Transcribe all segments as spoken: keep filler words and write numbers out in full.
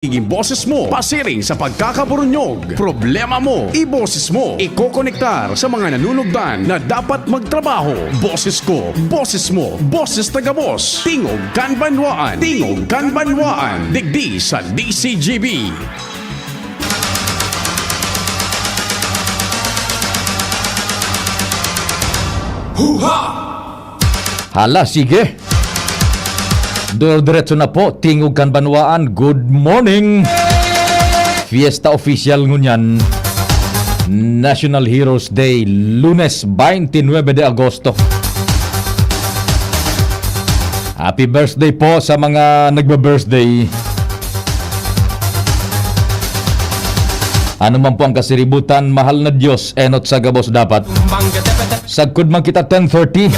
Iging boses mo, pasiring sa pagkakaburunyog. Problema mo, iboses mo. Ikokonektar sa mga nanunugdan na dapat magtrabaho. Boses ko, boses mo, boses ta gabos. Tingog kan Banwaan, Tingog kan Banwaan. Digdi sa D C G B. Huha! Hala, sige. Dur-, diretso na po, Tingog kan Banwaan, good morning. Fiesta official ngunyan, National Heroes Day, Lunes, twenty-nine de Agosto. Happy birthday po sa mga nagbe-birthday. Ano man po ang kasiributan, mahal na Diyos, enot sa gabos dapat. Sagkod man kita ten thirty.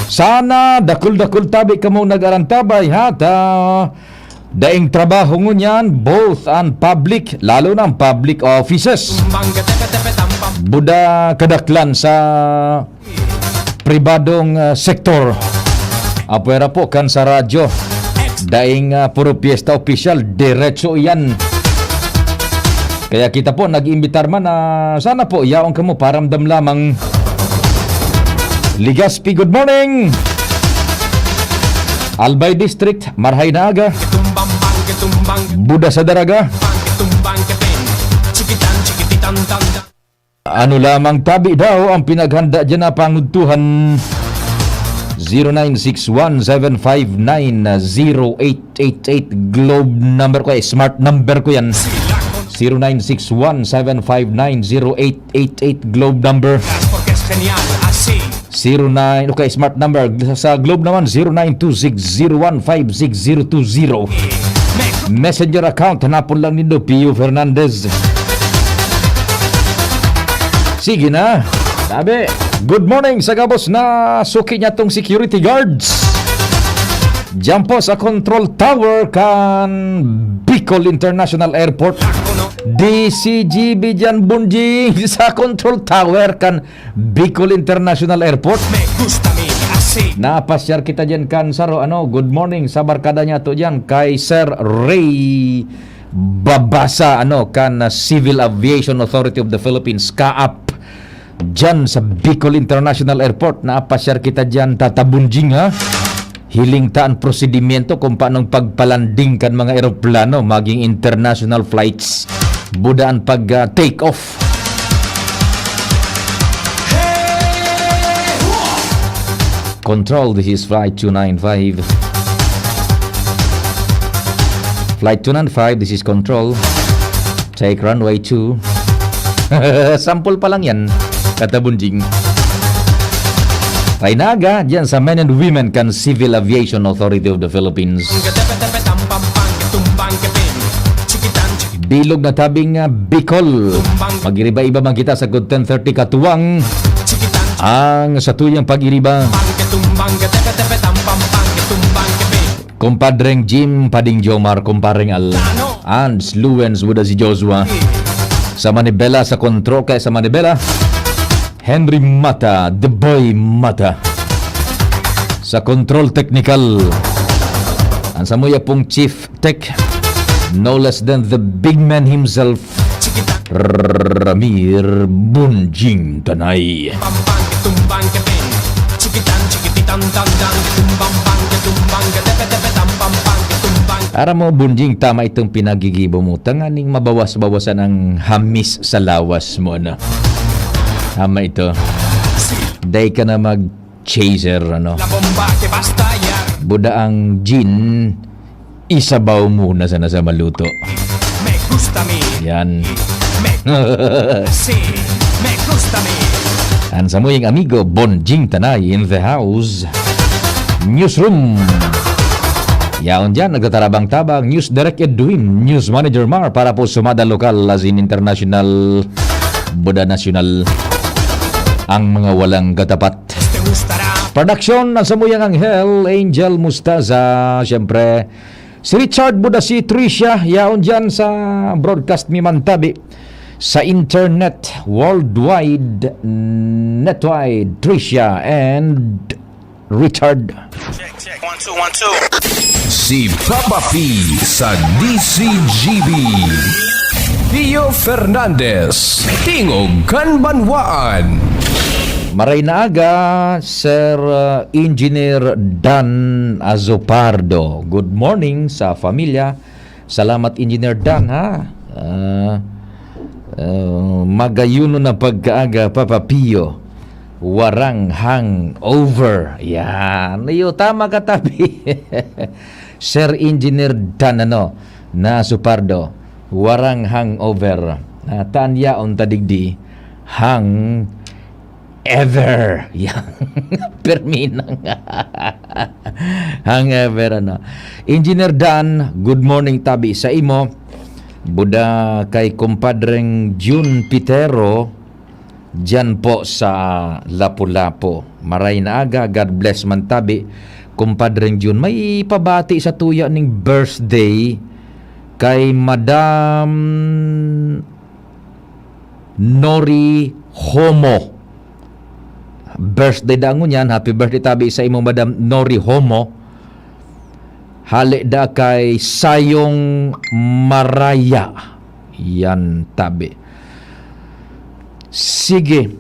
Sana dakul-dakul tabi kamo nag-arantabay, ha? Ta daing trabaho ngunyan, both ang public, lalo na ang public offices. Buda kadaklan sa pribadong, ah, sektor. Apwera po kan sa radyo. Daing, ah, puro piyesta opisyal, diretso iyan. Kaya kita po, nag-iimbitar man na sana po, yaon kamo, paramdam lamang. Legazpi, good morning. Albay District, marhay na aga. Buda sa daraga. Ano lamang tabi daw ang pinaghanda dyan na pangudtuhan? Zero nine six one seven five nine zero eight eight eight, Globe number ko, eh, smart number ko yan. Zero nine six one seven five nine zero eight eight eight, Globe number. Zero nine, okay, smart number. Sa, sa Globe naman, zero nine two six zero one five six zero two zero. Messenger account, hanapon lang nindo, Pio Fernandez. Sige na. Sabi, good morning sa gabos na suki niya tong security guards. Diyan po sa control tower kan Bicol International Airport. D C G B dyan, Bunjing, sa control tower kan Bicol International Airport. Me gusta mi así. Napasyar kita dyan kan Saro. Ano, good morning sa barkada niya to dyan kay Sir Ray Babasa, ano, kan, ah, Civil Aviation Authority of the Philippines, CAAP. Diyan sa Bicol International Airport, napasyar kita diyan, Tata Bunjing, ha? Hiling ta an prosedimento kung paanong pagpalanding kan mga eroplano, maging international flights. Buda an pag, ah, take off. Control, this is flight two nine five. Flight two nine five, this is control. Take runway two. Sample pa lang yan, Tata Bunjing. Kay naga, dyan sa men and women kan Civil Aviation Authority of the Philippines. Bilog na tabing, ah, Bicol. Mag-iriba-iba man kita sa good ten thirty katuwang. Ang sa tuyang pag-iriba. Kumpadreng Jim, Pading Jomar, Kumpareng Al, Ans, Luwens, Buda si Joshua. Sa Manibela, sa kontrol kay sa Manibela, Henry Mata, The Boy Mata. Sa control technical, ang samuya pong Chief Tech, no less than the big man himself, Ramir Bunjing Tanay. Aram mo, Bunjing, tama itong pinagigibo mo. Tanganing mabawas-bawasan ang hamis sa lawas mo, ano? Tama ito. Dai ka na mag-chaser, ano? Buda ang gin, isabaw muna sana sa maluto. Yan. Ang samuyang amigo, Bonjing Tanay in the house. Newsroom. Yaon dyan, nagtatarabang-tabang, News Direct Edwin, News Manager Mar, para po sumada lokal, as in international, buda nasyonal, ang mga walang katapat. Production, ang samuyang Anghel, Angel Mustaza, siyempre, si Richard Budasi, Tricia, yaon dyan sa broadcast mi mantabi sa internet, worldwide, netwide, Tricia and Richard. Check, check. One, two, one, two. Si Papa P sa D C G B. Pio Fernandez, Tingog kan Banwaan. Maray na aga, Sir, uh, Engineer Dan Azopardo. Good morning sa familia. Salamat, Engineer Dan, ha? Ah, ah, magayuno na pagkaaga, Papa Pio. Warang hangover. Yan. Iyo, tama ka, tabi. Sir Engineer Dan, ano, na Supardo. Warang hangover. Ah, tanyaon ta digdi, hang ever. Yan. Permi na nga. Hang ever, ano. Engineer Dan, good morning, tabi sa imo. Buda kay kumpadreng Jun Pitero, diyan po sa Lapu-Lapu. Maray na aga, God bless man tabi. Kumpadreng Jun, may pabati sa tuya ning birthday kay Madam Nori Homo. Birthday da ngunyan. Happy birthday tabi sa imo, Madam Nori Homo. Hale da kay Sayong Maraya. Yan, tabi. Sige.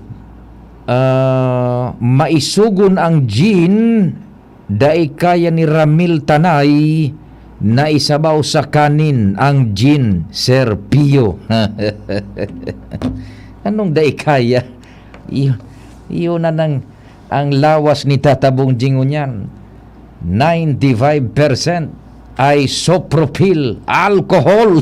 Ah, maisugon ang gin, dai kaya ni Ramil Tanay na isabaw sa kanin ang gin, Sir Pio. Anong dai kaya? Iyo, iyo na nang ang lawas ni Tata Bongjing ngunyan. Ninety-five percent isopropyl alcohol.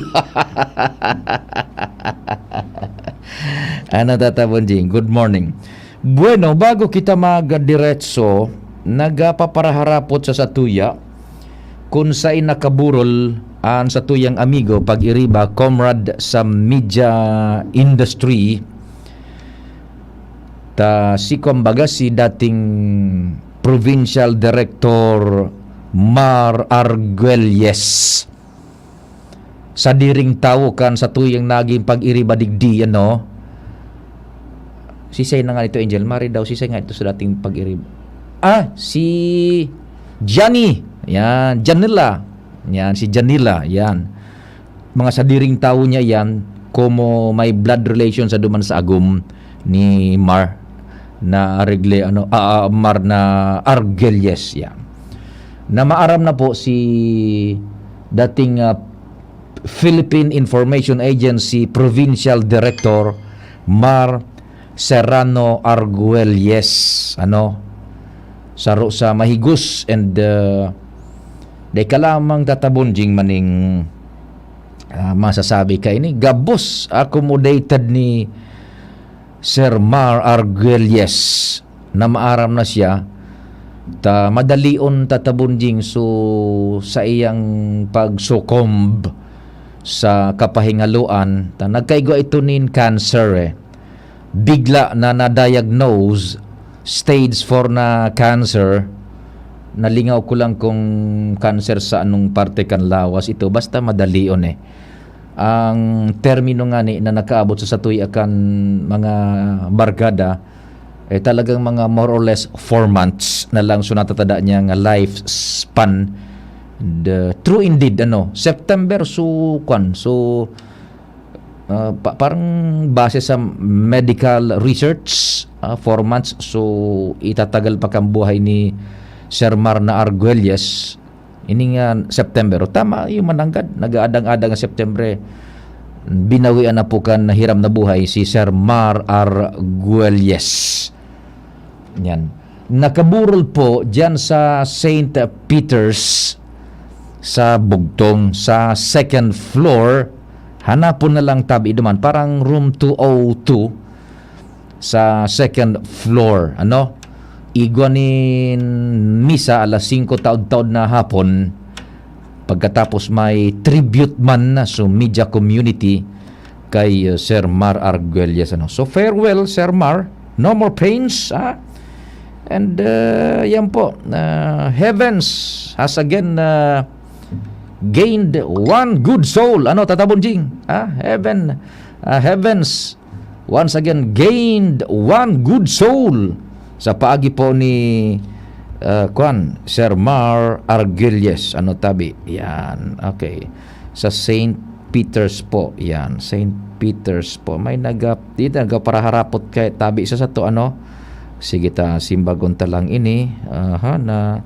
Ano, Tata Bongjing? Good morning. Bueno, bago kita magdiretso, nagapaparaharapot sa satuya, kun sain nakaburol an satuyang amigo, pag-iriba, comrade sa media industry, ta si, kumbaga, si dating Provincial Director Mar Arguelles. Sadiring tawo kan satuyang nagin pag-iriba digdi, ano? Sisay na nga ito, Angel? Mari daw, sisay nga ito sa dating pag-iriba? Ah, si Johnny. Yan, Janila. Yan, si Janila. Yan. Mga sadiring tawo niya yan, komo may blood relation sa duman sa agom ni Mar na Arregle, ano, ah, ah, Mar na Arguelles, yan. Na maaram na po si dating, ah, Philippine Information Agency Provincial Director Mar Serrano Arguelles, ano, saro sa mahigos and, ah, dai ka lamang tatabon jing maning, ah, masasabi ka ini, gabos accommodated ni Sir Mar Arguelles na maaram na siya, ta madalion tatabon jing su-, sa iyang pag-succumb sa kapahingaloan, ta nagkaigwa ito nin cancer, eh. Bigla na na-diagnose, stage four na cancer. Nalingaw ko lang kung cancer sa anong parte kan lawas ito. Basta madalion, eh. Ang termino ngani na nakaabot sa satuya kan mga barkada, eh, talagang mga more or less four months na lang. So, natatada niya nga life span. The, true indeed, ano, September, so, kwan, so, ah, pa-, parang base sa medical research, ah, four months, so, itatagal pa kan buhay ni Sir Mar na Arguelles. Ini nga September, o tama, yung mananggad, nag-aadang-adang nga September, eh, binawian na po kan hiram na buhay si Sir Mar Arguelles. Yan. Nakaburol po dyan sa Saint Peter's sa bugtong, sa second floor. Hanapon na lang tabi duman, parang room two oh two. Sa second floor, ano? Igwa nin misa alas singko taod-taod na hapon. Pagkatapos may tribute man na sa media community kay, uh, Sir Mar Arguelles, ano? So, farewell, Sir Mar. No more pains, ha? And, uh, yan po, uh, heavens has again, uh, gained one good soul. Ano, Tata Bonjing? Ha? Heaven, uh, heavens once again gained one good soul sa paagi po ni, ah, kwan, Sir Mar Arguelles, ano, tabi. Yan, okay. Sa Saint Peter's po, yan. Saint Peter's po. May naga-, di, nagaparaharapot kay tabi sa sato, ano? Sige ta, simbagon ta lang ini. Aha, na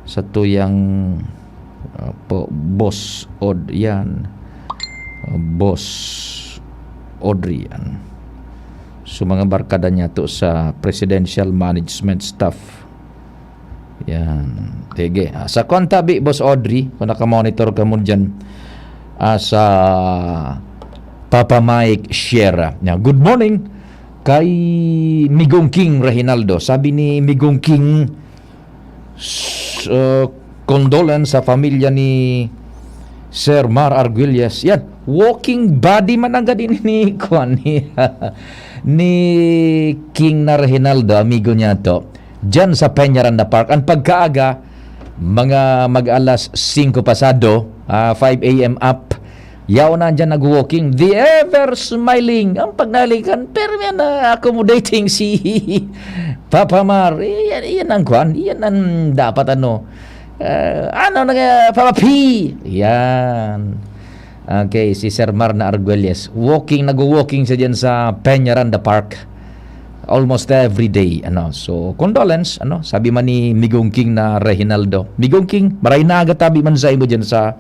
sa tuyang, ah, po, Boss Od, yan. Ah, Boss Audrey, yan. So, mga barkada niya to sa presidential management staff. Yan. Sige. Ah, sa kwan tabi, Boss Audrey, kung nakamonitor ka mo dyan, ah, sa Papa Mike Sierra. Yan. Good morning kay Migong King Reginaldo. Sabi ni Migong King, s-, uh, condolence sa pamilya ni Sir Mar Arguelles. Yan. Walking body man ang gadi ni, kwan, ni, ni King na Reginaldo, amigo niya to. Diyan sa Peñaranda Park. Ang pagkaaga, mga mag-alas singko pasado, ah, five a m up, yaon na diyan nag-walking. The ever smiling. Ang pagnalikan, pero yan, ah, accommodating si Papa Mar. Eh, yan, yan ang kwan. Yan ang dapat, ano. Ah, ano na nga, Papa P? Yan. Okay, si Sir Mar na Arguelles. Walking, nagwo-walking siya diyan sa Peñaranda Park. Almost every day, ano. So, condolence, ano, sabi man ni Migong King na Reginaldo. Migong King, maray na aga tabi man sa imo diyan sa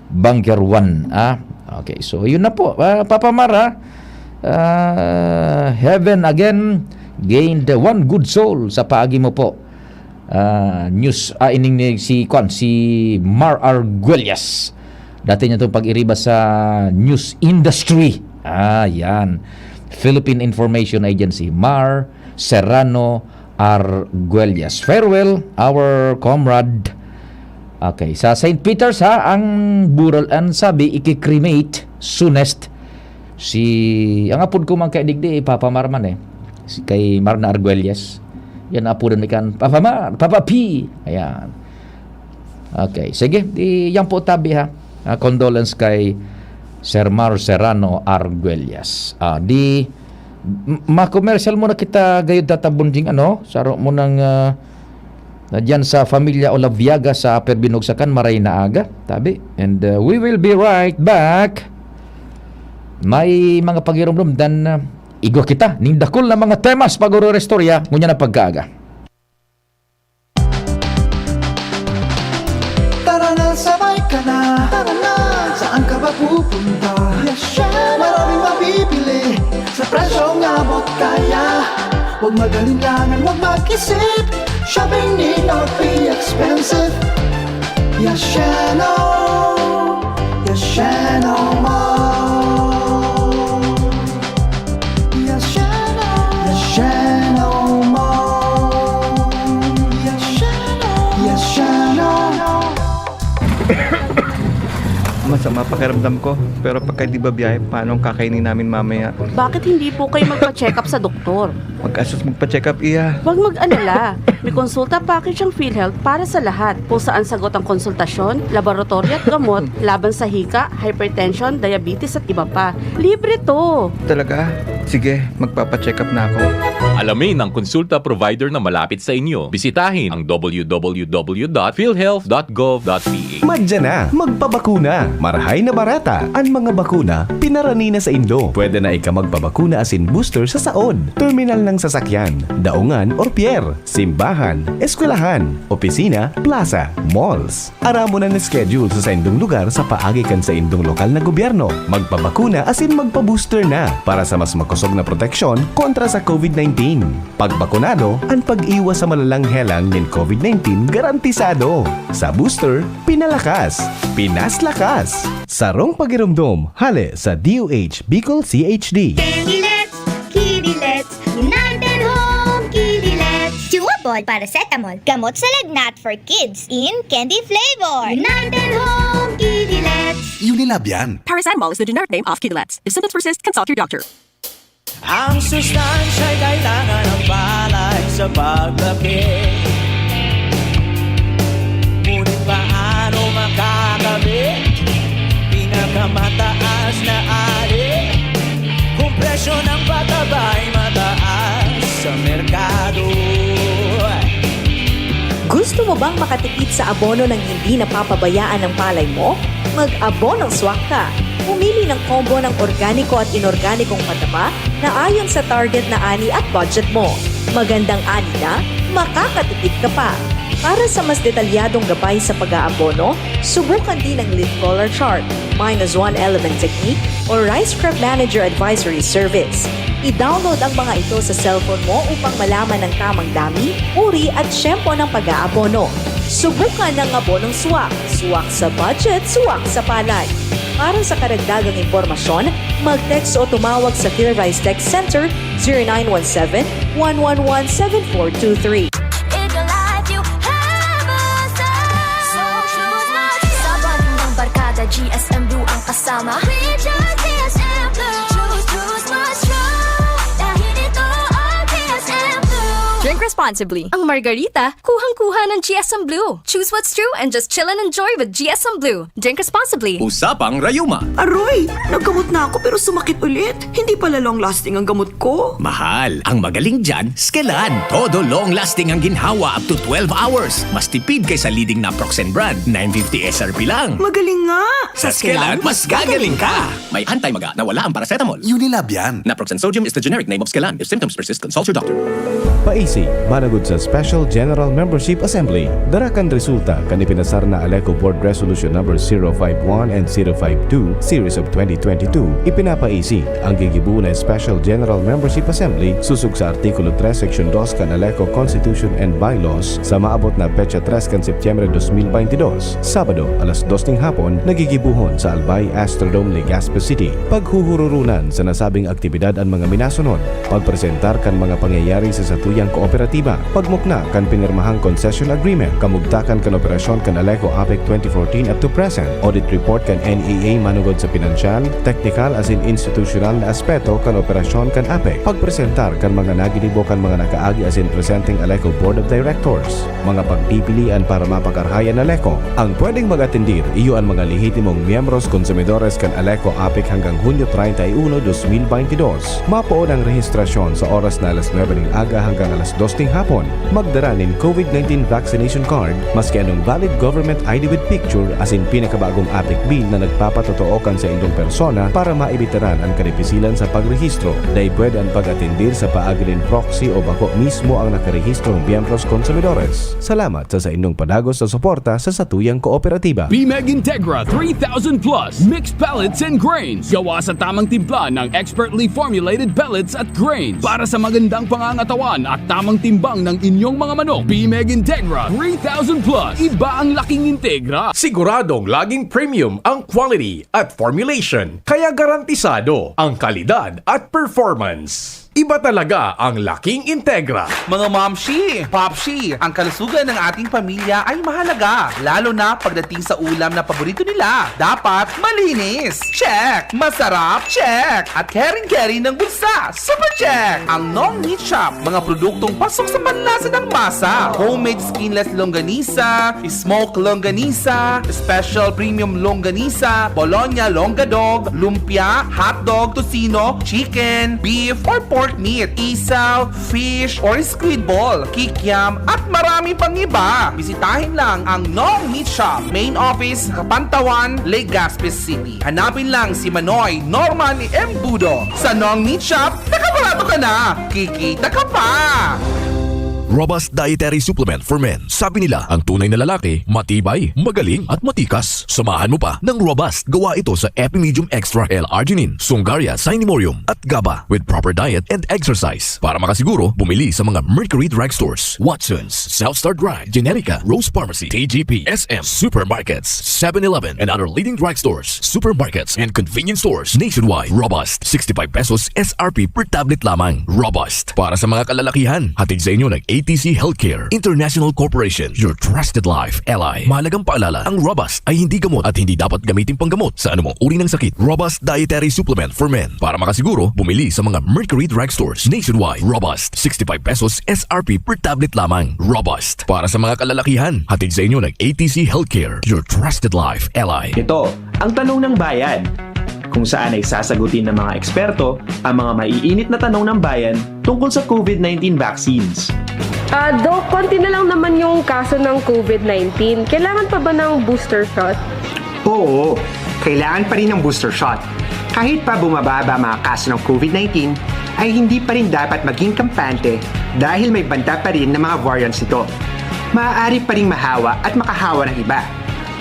Bunker One, ah. Okay, so yun na po, ah, Papa Mar, ah. Ah, heaven again gained one good soul sa paagi mo po. Ah, news, ah, ining ni si, kwan, si Mar Arguelles. Dati niya itong pag-iriba sa news industry. Ah, yan. Philippine Information Agency, Mar Serrano Arguelles. Farewell, our comrade. Okay, sa Saint Peter's ha, ang bural, ang sabi, iki-cremate soonest. Si, ang apod ko man kay digdi, eh, Papa Mar man eh. Si, kay Mar na Arguelles. Yan, apodan mi kan, "Papa Mar, Papa P." Ayan. Okay, sige, di, yan po tabi ha. Ah, condolence kay Sir Mar Serrano Arguelles. Ah, di, m-, ma-commercial muna kita gayud, Tata Bonjing, ano? Saro mo nang, ah, na diyan sa Familia Olaviaga sa Upper Binogsakan, maray na aga, tabi. And, uh, we will be right back. May mga pagirumdom dan, uh, igwa kita ning dakul na mga temas pag-oror istorya, ngunyan na pagkaaga. Tara na, sabay ka na. Tara na. Saan ka ba pupunta? Yes, syempre. Maraming mabibili sa presyong abot kaya. Huwag mag-alinlangan, huwag mag-isip. Shopping need not be expensive. Yashano, Yashano Mall. Yashano, Yashano Mall. Yashano, Yashano. Masama pakiramdam ko, pero pagka di ba biyahe, paano ang kakainin namin mamaya? Bakit hindi po kayo magpa-check up sa doktor? Mag-asos magpa-check up, iya. Huwag mag-alala. May konsulta package ang PhilHealth para sa lahat, kung saan sagot ang konsultasyon, laboratory at gamot, laban sa hika, hypertension, diabetes at iba pa. Libre to! Talaga? Sige, magpapacheck up na ako. Alamin ang konsulta provider na malapit sa inyo. Bisitahin ang w w w dot philhealth dot gov dot p h. Madya na, magpabakuna. Marahay na barata. An mga bakuna, pinarani na saindo. Pwede na ika magpabakuna asin booster sa saod, terminal ng sasakyan, daungan or pier, simbahan, eskwelahan, opisina, plaza, malls. Aramon an schedule sa saindong lugar sa paagi kan saindong lokal na gobyerno. Magpabakuna asin magpa-booster na para sa mas makosog na proteksyon kontra sa covid nineteen. Pag bakunado, an pag-iwas sa malalang helang nin covid nineteen garantisado. Sa booster, pinalakas, pinaslakas. Sarong pagiromdom, hale sa D O H Bicol C H D. Kidilets, Kidilets, United Home Kidilets. Chewable paracetamol, gamot sa lagnat for kids in candy flavor. United Home Kidilets. Unilab yan. Paracetamol is the generic name of Kidilets. If symptoms persist, consult your doctor. Ang sustansya'y kailangan ng palay sa paglaki. Ngunit paano makakabit? Pinakamataas na ari. Kung presyo ng pataba'y mataas sa merkado. Gusto mo bang makatipid sa abono nang hindi napapabayaan ang palay mo? Mag-abonong swak ka. Pumili ng combo ng organiko at inorganikong pataba na ayon sa target na ani at budget mo. Magandang ani na, makakatipid ka pa. Para sa mas detalyadong gabay sa pag-aabono, subukan din ang leaf color chart, minus one element technique, o Rice Crop Manager Advisory Service. I-download ang mga ito sa cellphone mo upang malaman ang tamang dami, uri at tiyempo ng pag-aabono. Subukan ng abonong swak. Swak sa budget, swak sa palay. Para sa karagdagang impormasyon, mag-text o tumawag sa Phil Rice Tech Center zero nine one seven, one one one, seven four two three. In your life, you have a soul. So choose my Sa banding ng barkada, G S M Blue ang kasama. With your G S M Blue. Choose, choose my strong. Dahil ito ang G S M Blue. Drink responsibly. Ang Margarita, kuhang-kuha ng G S M Blue. Choose what's true and just chill and enjoy with G S M Blue. Drink responsibly. Usapang Rayuma. Aroy! Naggamot na ako pero sumakit ulit. Hindi pala long lasting ang gamot ko. Mahal, ang magaling dyan, Skelan. Todo long lasting ang ginhawa up to twelve hours. Mas tipid kaysa leading naproxen brand, nine fifty S R P lang. Magaling nga! Sa Skelan, mas gagaling ka! May anti-maga na wala ang paracetamol. Unilab yan. Naproxen sodium is the generic name of Skelan. If symptoms persist, consult your doctor. Paisi, managod sa Special General Membership Assembly. Dara kan resulta kan ipinasar na Aleco Board Resolution Number zero five one and zero five two, Series of twenty twenty-two, ipinapaisi ang gigibo na Special General Membership Assembly susog sa Artikulo tres, Seksyon dos kan Aleco Constitution and Bylaws sa maabot na petsa tres kan Setyembre dos mil baynte dos, Sabado, alas dos ning hapon, nagigibohon sa Albay Astrodome, Legazpi City. Paghuhururunan sa nasabing aktibidad an mga minasunod: pagpresentar kan mga pangyayari sa satuyang kooperatiba, pagmukna kan pinirmahang concession agreement, kamugtakan kan operasyon kan Aleco APEC twenty fourteen up to present, audit report kan N E A manugod sa pinansyal, teknikal asin institusyonal na aspeto kan operasyon kan APEC, pagpresentar kan mga naginibo kan mga nakaagi asin presenteng Aleco Board of Directors. Mga pagpipilian para mapakarhay an Aleco. Ang pwedeng mag-atendir iyo an mga lehitimong miyembros, konsumidores kan Aleco APEC hanggang Hunyo treinta y uno, dos mil baynte dos. Mapoon ang rehistrasyon sa oras na alas nuebe ning aga hanggang alas dos ning hapon. Magdara nin COVID nineteen vaccination card, maski anong valid government I D with picture, asin pinakabagong APEC bill na nagpapatotoo kan saindong persona para maibitaran an kadipisilan sa pagrehistro. Dai pwede an pag-atendir sa paagi nin proxy o bako mismo ang nakarehistrong miyembros, konsumidores. Salamat sa saindong padagos na suporta sa satuyang kooperatiba. Bimeg Integra three thousand Plus Mixed Pellets and Grains. Gawa sa tamang timpla ng expertly formulated pellets at grains para sa magandang pangangatawan at tamang timbang ng inyong mga manok. Bimeg Integra three thousand Plus. Iba ang laking Integra. Siguradong laging premium ang quality at formulation, kaya garantisado ang kalidad at performance. Iba talaga ang laking Integra. Mga momshi, popshi, ang kalusugan ng ating pamilya ay mahalaga, lalo na pagdating sa ulam na paborito nila. Dapat malinis. Check! Masarap. Check! At caring-caring ng bulsa. Super check! Ang Nong Meat Shop, mga produktong pasok sa panlasa ng masa. Homemade skinless longganisa, smoke longganisa, special premium longganisa, Bologna longga dog, lumpia, hotdog, tocino, chicken, beef, or pork meat, isaw, fish, or squid ball, kikiam, at marami pang iba. Bisitahin lang ang Nong Meat Shop, main office, Kapantawan, Legazpi City. Hanapin lang si Manoy Norman Embudo. Sa Nong Meat Shop, nakabarato ka na! Kikita ka pa! Robust Dietary Supplement for Men. Sabi nila, ang tunay na lalaki, matibay, magaling, at matikas. Samahan mo pa ng Robust. Gawa ito sa Epimedium Extra L-Arginine, Sungaria Cinemorium, at GABA. With proper diet and exercise. Para makasiguro, bumili sa mga Mercury Drug Stores, Watsons, South Star Drug, Generica, Rose Pharmacy, T G P, S M, supermarkets, seven eleven, and other leading drug stores, supermarkets, and convenience stores nationwide. Robust, sixty-five pesos S R P per tablet lamang. Robust. Para sa mga kalalakihan, hatid sa inyo ng A T C Healthcare International Corporation, your trusted life ally. Mahalagang paalala, ang Robust ay hindi gamot at hindi dapat gamitin panggamot sa anumang uri ng sakit. Robust Dietary Supplement for Men. Para makasiguro, bumili sa mga Mercury Drug Stores nationwide. Robust, sixty-five pesos S R P per tablet lamang. Robust. Para sa mga kalalakihan, hatid sa inyo ng A T C Healthcare, your trusted life ally. Ito ang Tanong ng Bayan, kung saan ay sasagutin ng mga eksperto ang mga maiinit na tanong ng bayan tungkol sa COVID nineteen vaccines. Ah, Doc, konti na lang naman yung kaso ng COVID nineteen. Kailangan pa ba ng booster shot? Oo, kailangan pa rin ng booster shot. Kahit pa bumababa ang mga kaso ng COVID nineteen, ay hindi pa rin dapat maging kampante dahil may banta pa rin ng mga variants nito. Maaari pa rin mahawa at makahawa ng iba.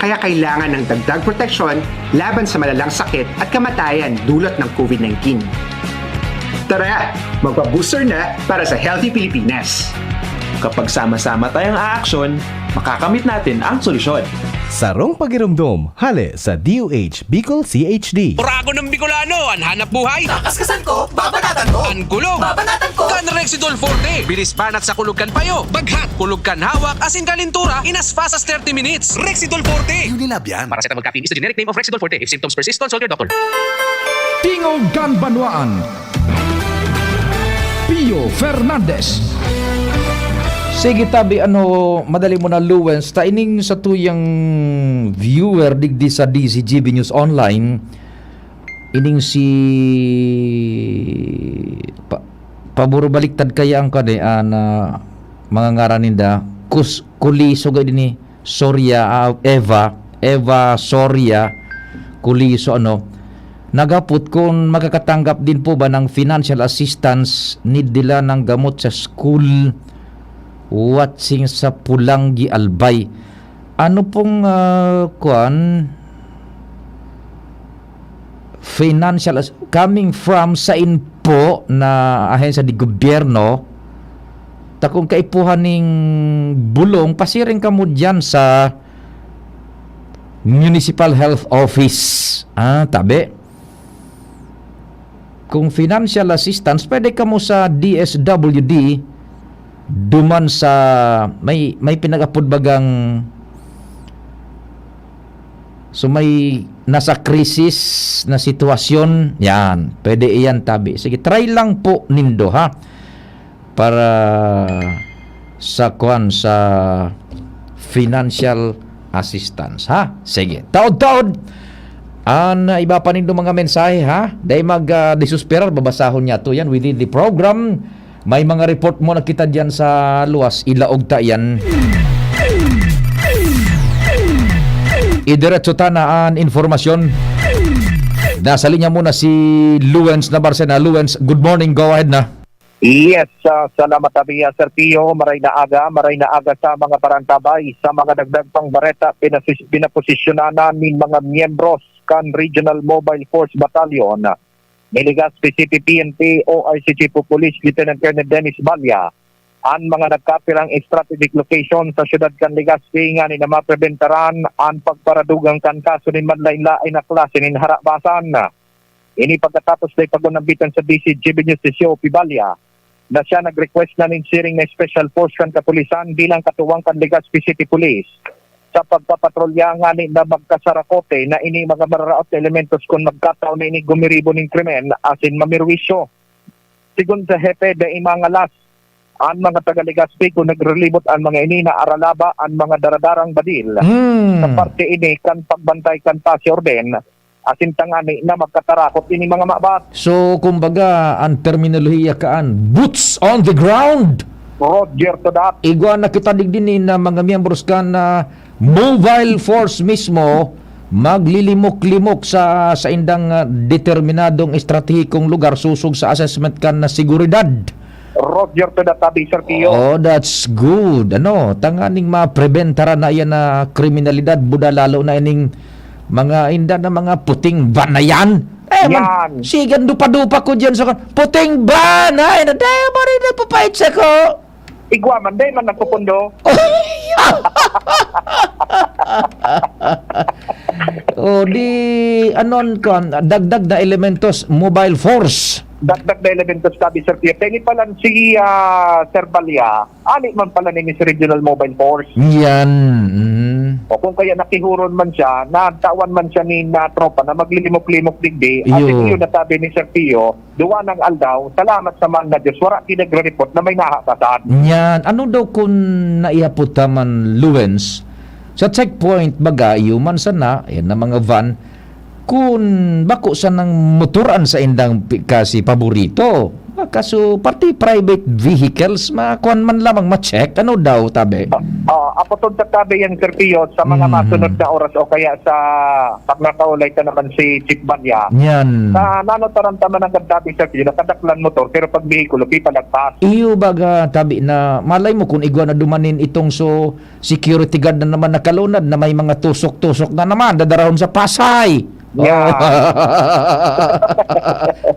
Kaya kailangan ng dagdag proteksyon laban sa malalang sakit at kamatayan dulot ng COVID nineteen. Tara, magpa-booster na para sa healthy Pilipinas. Kapag sama-sama tayong aaksyon, makakamit natin ang solusyon. Sarong pagiromdom, hale sa D O H Bicol C H D. Oragon ng Bicolano, an hanap buhay. Takaskasan ko, babanatan ko. An kulog, babanatan ko. Kan Rexidol Forte. Bilis banat sa kulog kan payo. Baghat, kulog kan hawak, asin kalintura, in as fast as thirty minutes. Rexidol Forte. Unilab yan. Paracetamol caffeine is the generic name of Rexidol Forte. If symptoms persist, consult your doctor. Tingog kan Banwaan. Pio Fernandez. Sige, tabi, ano, madali mo na, Luwens. Ta ining sa tuyang viewer digdi sa D Z G B News Online, ining si pa, paburo baliktad kaya ang kani, ah, na mga ngaran ninda, kus-, kuliso gay din ni Soria, ah, Eva, Eva Soria Kuliso, ano, naghapot kung makakatanggap din po ba ng financial assistance, need nila ng gamot sa school, watching sa Pulanggi, Albay. Ano pong, ah, kuwan? Financial as-, coming from sa inpo na ahensya di gobyerno, ta kung kaipuhan ning bulong, pasiring kamo diyan sa Municipal Health Office. Ah, tabi. Kung financial assistance, pwede kamo sa D S W D, duman sa may, may pinag-apod bagang, so may nasa krisis na sitwasyon, yan. Pwede iyan, tabi. Sige, try lang po nindo, ha? Para sa, kwan, sa financial assistance, ha? Sige. Taod-taod, an, ah, iba pa nindo mga mensahe, ha? Dai mag, ah, desusperar, babasahon niya to yan within the program. May mga report mo na kita diyan sa luwas, ilaog ta yan. Idiretso ta na an informasyon. Nasa linya muna si Luwens Nabarcena. Luwens, good morning. Go ahead na. Yes, ah, salamat, Abia, Sir Pio. Maray na aga, maray na aga sa mga parantabay, sa mga dagdag pang bareta, pinasis-, pinaposisyonanan nin mga miyembros kan Regional Mobile Force Battalion ni Legazpi City P N P O R C Chief of Police Lieutenant Colonel Dennis Balya an mga nagkapirang strategic location sa siyudad kan Legazpi nganing na mapreventaran an pagparadugang kan kaso nin manlaen-laen na klase nin harabasan. Ini pagkatapos na ipagunambitan sa D Z G B News si C O P Balya na siya nag-request na nin siring na special force kan kapulisan bilang katuwang kan Legazpi City Police sa pagpapatrolya ngani na magkasarakote na ini mga mararaot na elementos kun magkataon na ini gumiribo nin krimen asin mamerwisyo. Sigon sa hepe, dai mangalas an mga taga Legazpi kun nagrelibot an mga ini na aralaba an mga daradarang badil Hmm. sa parte ini kan pagbantay kan pasi orden, asin tangani na magkatarakot ini mga mabat. So, kumbaga, ang terminolohiya kaan, boots on the ground. Roger to that. Igwa na kita digdi ni na mga miyembros kan, ah, Mobile Force mismo, maglilimok-limok sa, sa indang, ah, determinadong estratehikong lugar sosog sa assessment kan na seguridad. Roger to that, Abi, Sir Pio. Oh, that's good. Ano, tanganing mapreventaran na yan na kriminalidad, buda lalo na ining mga inda na mga puting van na yan. Eh, man, Yan. sigan dupa-dupa ko dyan sa kan-, puting van, ay, na, dahil mo rin nagpapait sa ko. Igwa man, dai man nagpupundo. O, di, anon, kon, dagdag na elementos, mobile force. Dagdag na elementos, tabi, Sir Pierre. Kaya ni palan si, ah, Sir Balya, ali man pala ni si Regional Mobile Force. Yan, mm. O kung kaya nakihuron man siya, nagtawan man siya ni na tropa na maglilimok-limok digdi, at Iyo. Yun natabi ni Sir Pio, duwa nang aldaw, salamat sa mahal na Diyos, wara ki nagre-report na may nahapasan. Nyan, ano daw kun naihapot ta man, Luwens? Sa checkpoint, baga, iyo man sana, yan na mga van, kun bako sanang motor an saindang pi-, kasi paborito. Ah, Kaso, pati private vehicles, makuan man lamang, ma-check. Ano daw, tabi? Ah, apotod sa tabi yan, Sir Pio, sa mga Mm. masunod na oras o kaya sa pag nakaulay ka naman si Chief Balya. Yan. Sa nano taramtaman ang tabi, Sir Pio, nakadaklan motor, pero pag behikulo, pipalagpas. Iyo baga, tabi na, malay mo kung igwa na dumanin itong so, security guard na naman nakalunad na may mga tusok-tusok na naman, dadarahon sa Pasay. Yeah. Oh.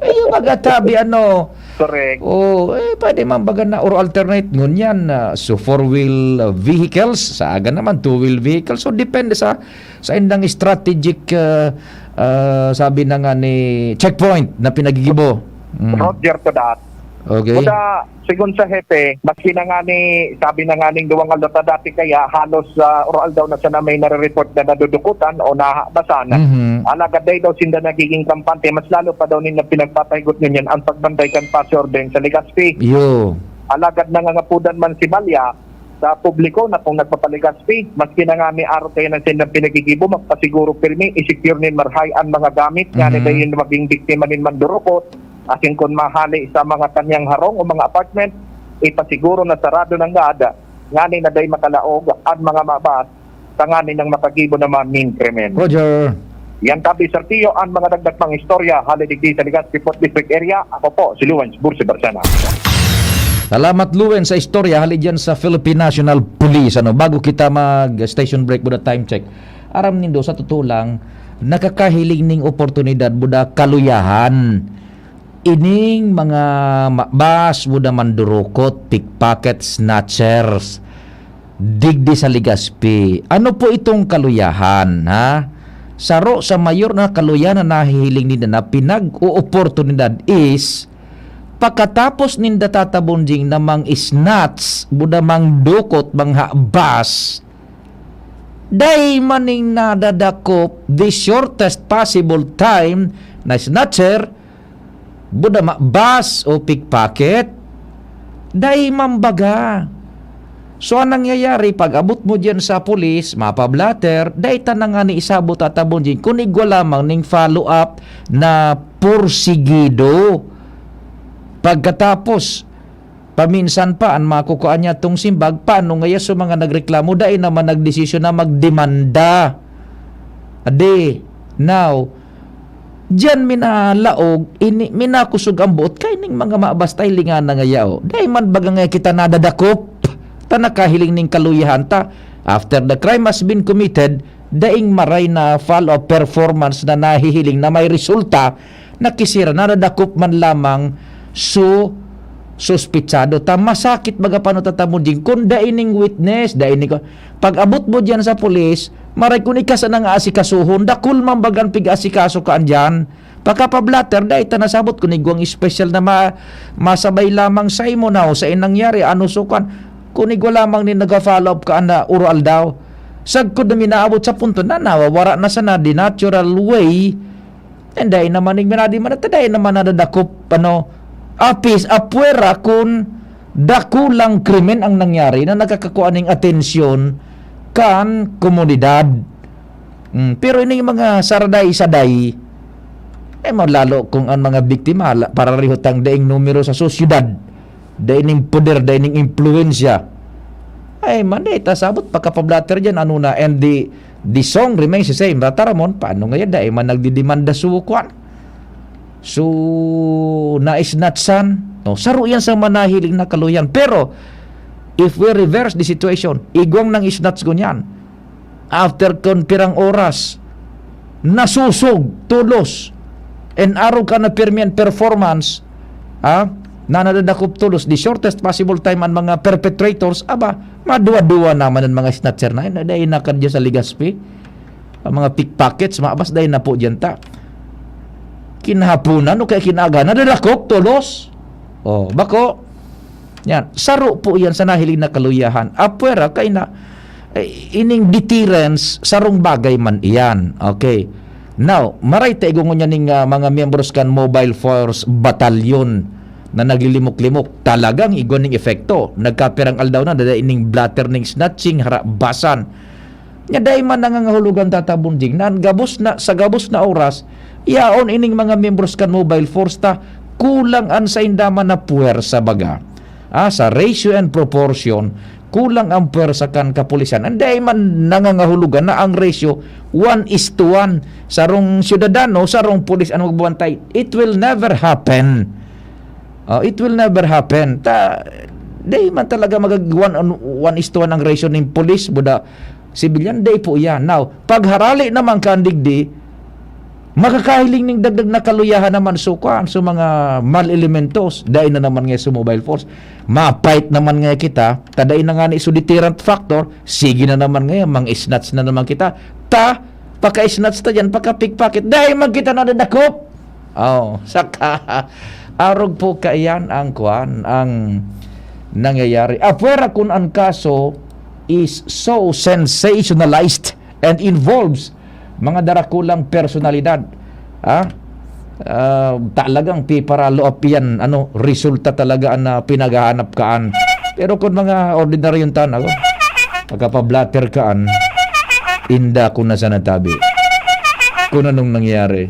Iyo baga, tabi, ano, Correct. Oh, eh, pwede man baga na or alternate ngunyan na so four-wheel, uh, vehicles, sa aga naman two-wheel vehicles. So depende sa sa indang strategic, uh, uh, sabi na nga ni checkpoint na pinagigibo. Mm. Roger to that. Okay. Kuda, sigon sa hepe, maski na nga ni, sabi na nga ning duwang aldaw ta dati kaya, halos, ah, oro-aldaw na sana may nare-report na nadudukutan o nahabasan. Mhm. Alagad dai daw sinda nagiging kampante, mas lalo pa daw ninda pinagpapahigot ngunyan ang pagbantay kan Paseo Ordeng sa Legazpi. Iyo. Alagad nangangapodan man si Balya sa publiko na kung nagpapalegaspi, maski na nga may arog kayo na sindang pinagigibo, magpasiguro pirmi, i-secure nin marahay an mga gamit, ngani Mhm. dayon maging biktima nin mandurukot, asin kun mahali sa mga kanyang harong o mga apartment, ipasiguro na sarado nanggad, ngani na dai makalaog an mga mabas, tanganing makagibo naman nin krimen. Roger. Yan tabi, Sir Pio, ang mga dagdag pang istorya, hali digdi sa Legazpi Fourth District Area. Ako po, si Luwens Bursi Barsana. Salamat, Luwens, sa istorya hali dyan sa Philippine National Police. Ano, bago kita mag-station break, buda time check. Aram nindo, sa totoo lang, nakakahiling ning oportunidad, buda kaluyahan. Ining mga ma-, bas, buda mandurukot, pickpocket, snatchers, digdi sa Legazpi. Ano po itong kaluyahan, ha? Saro sa mayor na kaluyahan na nahihiling ninda na pinag-ooportunidad is pakatapos ninda tatabon ding na mang-snatch, buda mangdukot, manghabas, dai man ning nadadakop the shortest possible time na snatcher, buda ma-, bus o pickpocket, dai man baga. So, ang nangyayari, pag abot mo diyan sa pulis, mapa-blotter, dai ta na nga ni isabot at abon diyan. Kun igwa lamang ning follow-up na porsigido. Pagkatapos, paminsan pa, ang makukuha niya tong simbag, paano ngaya sa mga nagreklamo, dai naman nagdesisyon na magdemanda? Adi, now, diyan minalaog, ini, minakusog ang buot, kay ning mga mabas ta hilingan na ngaya, oh. Dai man baga nga kita nadadakop, ta nakahiling ning kaluyahan ta. After the crime has been committed, daing maray na follow-up performance na nahihiling na may resulta, nakisira, nadadakop man lamang su-, suspitsado. Ta masakit baga pano tatamon din. Kun dai ning witness, dai ning ko-, pag-abot mo diyan sa pulis, maray kun ika sana nga asikasuhon, dakul man bagan pig-asikaso ka andyan. Pakapablatter, dai ta nasabot kun igwang special na ma-, masabay lamang sa imo na o sa inangyari, ano sukan. Kun igwa lamang ni naga-follow up ka na uro aldaw. Sagkod na minaabot sa punto na nawawara na sana the natural way. And dai naman ning minadi man at dai naman nadadakop, ano, apis, apwera kun dakulang krimen ang nangyari na nakakakuha ning atensyon kan komunidad. Mm, pero ining mga saraday-saday, eh, malalo kung ang mga biktima, la-, pareho tang daing numero sa sosyedad, daing poder, daing impluwensya. Ay, man, eh, ta sabot, pagkapablatter dyan, ano na, and the, the song remains the same. Rataramon, paano ngayon? Dahil man nagdidemanda so, kwan. So, naisnatsan. No, saro yan sa manahiling na kaluyan. Pero, if we reverse the situation, igwang nang isnatch ko niyan. After kon pirang oras, nasusog, tulos. And arog ka na pirmi an performance, ah, na nadadakop tulos, the shortest possible time an mga perpetrators, aba, maduwa-duwa naman an mga snatcher na yun. Dahil nakad dyan sa Legazpi. Ang mga pickpockets, mabas dahil na po dyan ta. Kinahapunan o kaya kinaga, nadadakop tulos. Oh, bako. Yan. Saro po yan sa nahiling na kaluyahan. Apwera, kay na, eh, ining deterrence, sarong bagay man iyan. Okay. Now, maray ta igungon niya ning, ah, mga miyembros kan Mobile Force Battalion na naglilimok-limok. Talagang igwa ning epekto. Nagkapirang aldaw na, dada ining blotter ning snatching, harabasan. Nya dai man nangangahulugan tatabon ding na gabos na, sa gabos na oras, yaon ining mga miyembros kan Mobile Force ta kulang an sainda man na puwersa, baga. Ah, sa ratio and proportion, kulang ang puwersa kan kapulisan. An dai man nangangahulugan na ang ratio one is to one. Sarong syudadano, sarong pulis ang magbabantay. It will never happen. Ah, it will never happen. Ta, dai man talaga magag-, one, one is to one ang ratio nin pulis, buda, sibilyan, dai po iyan. Now, pagharali naman kan digdi, makakahiling ning dagdag na kaluyahan naman so, kuwan, so mga mal elementos. Dai na naman ngayon so mobile force. Ma-fight naman ngayon kita. Ta dai na nga ni so deterrent factor. Sige na naman ngayon, mang-snatch na naman kita. Ta, paka-snatch ta dyan, paka-pickpocket. Dai man kita nadadakop. Oh, saka, arog po kaiyan ang kuwan, ang nangyayari. Apwera kun an kaso is so sensationalized and involves mga darakulang personalidad. Ha? Ah, talagang pipara-loop yan, ano, resulta talaga ang, ah, pinaghahanap kaan. Pero kung mga ordinaryong tanaw, pagkapablatter kaan, inda ko na sana tabi. Kung anong nangyari.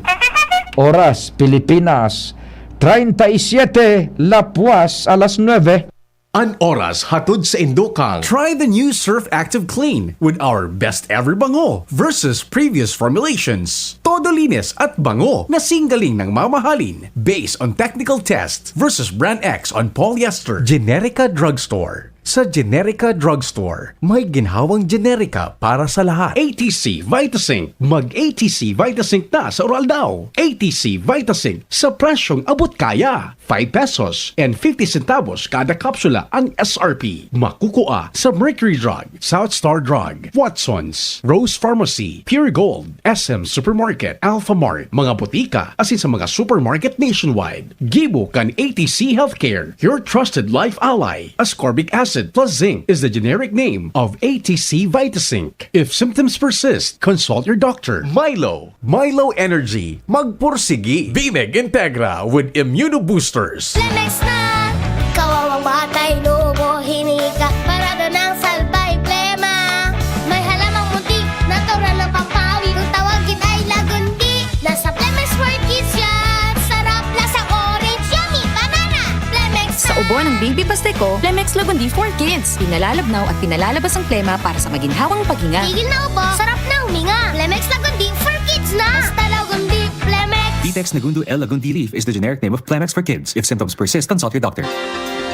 Oras, Pilipinas, treinta y siete, lapwas alas nuebe. An oras hatod sa indo kang Try the new Surf Active Clean with our best ever bango versus previous formulations. Todo linis at bango na singgaling ng mamahalin based on technical test versus brand X on polyester. Generica Drugstore. Sa Generica Drugstore, may ginhawang Generica para sa lahat. A T C Vitasync. Mag A T C Vitasync na sa Uraldaw. A T C Vitasync sa presyong abot kaya. Five pesos and fifty centavos kada kapsula ang S R P. Makukua sa Mercury Drug, South Star Drug, Watson's, Rose Pharmacy, Pure Gold, S M Supermarket, Alpha Mart, mga botika, asin sa mga supermarket nationwide. Gibo kan A T C Healthcare, your trusted life ally. Ascorbic acid plus zinc is the generic name of A T C Vitasync. If symptoms persist, consult your doctor. Milo, Milo Energy, magpursigi. Bimeg Integra with Immunoboosters. Lemex na! Kawawang batay, lobo, hinika. Parado ng salbay, plema. May halamang munti, natural ng pampawi. Kung tawagin ay lagundi. Nasa Plemex for Kids yan. Sarap, lasang orange, yummy, banana. Plemex Sa na! Ubo ng baby pasteko, Plemex Lagundi for Kids. Pinalalabnaw at pinalalabas ang plema para sa maginhawang paghinga. Tigil na ubo, sarap na huminga. Plemex Lagundi for Kids na! Basta Lagundi, Plemex! Vitex Negundo L Lagundi leaf is the generic name of Plemex for Kids. If symptoms persist, consult your doctor.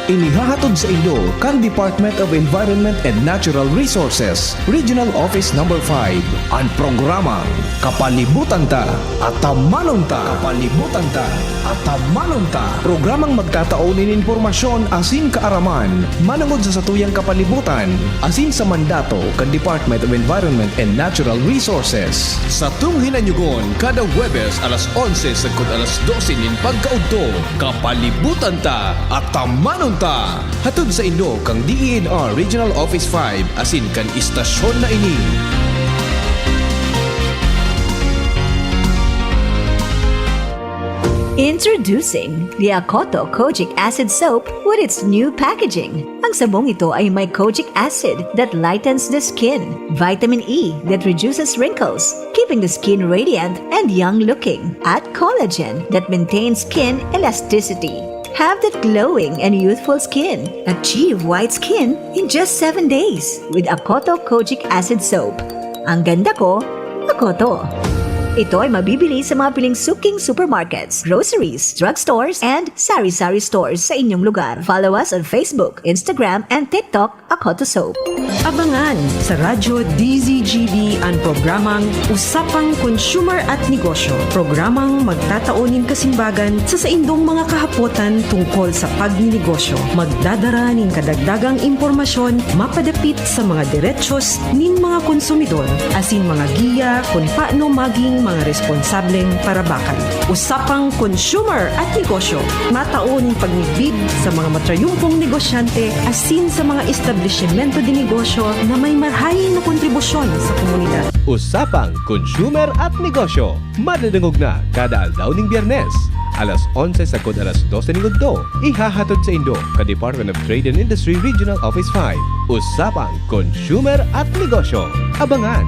Inihahatod sa inyo kan Department of Environment and Natural Resources, Regional Office Number five, an programang Kapalibutan Ta, Atamanon Ta. Kapalibutan Ta, Atamanon Ta. Programang magtatao nin impormasyon asin kaaraman manongod sa satuyang kapalibutan asin sa mandato kan Department of Environment and Natural Resources. Satong hinanyugon kada Huwebes alas onse sagkod alas dose nin pagkaudto. Kapalibutan Ta, Atamanon Ta! Hatod sa inyo kan D E N R Regional Office five asin kan istasyon na ini. Introducing the Akoto Kojic Acid Soap with its new packaging. Ang sabong ito ay may kojic acid that lightens the skin, vitamin E that reduces wrinkles, keeping the skin radiant and young looking, at collagen that maintains skin elasticity. Have that glowing and youthful skin. Achieve white skin in just seven days with Akoto Kojic Acid Soap. Ang ganda ko, Akoto. Ito ay mabibili sa mga piling suking supermarkets, groceries, drugstores, and sari-sari stores sa inyong lugar. Follow us on Facebook, Instagram, and TikTok, Akoto Soap. Abangan sa Radyo D Z G B an programang Usapang Consumer at Negosyo. Programang magtatao nin kasimbagan sa saindong mga kahapotan tungkol sa pagninegosyo. Magdadara nin kadagdagang impormasyon mapadapit sa mga derechos nin mga konsumidor, asin mga giya kun paano maging mga responsableng parabakan. Usapang Consumer at Negosyo, matao nin pagmidbid sa mga matrayumpong negosyante asin sa mga establisimento de negosyo na may marahay na kontribusyon sa komunidad. Usapang Consumer at Negosyo, madadangog na kada aldaw ning Biyernes, alas onse sagkod alas dose ning udto. Ihahatod saindo kan Department of Trade and Industry Regional Office five. Usapang Consumer at Negosyo. Abangan!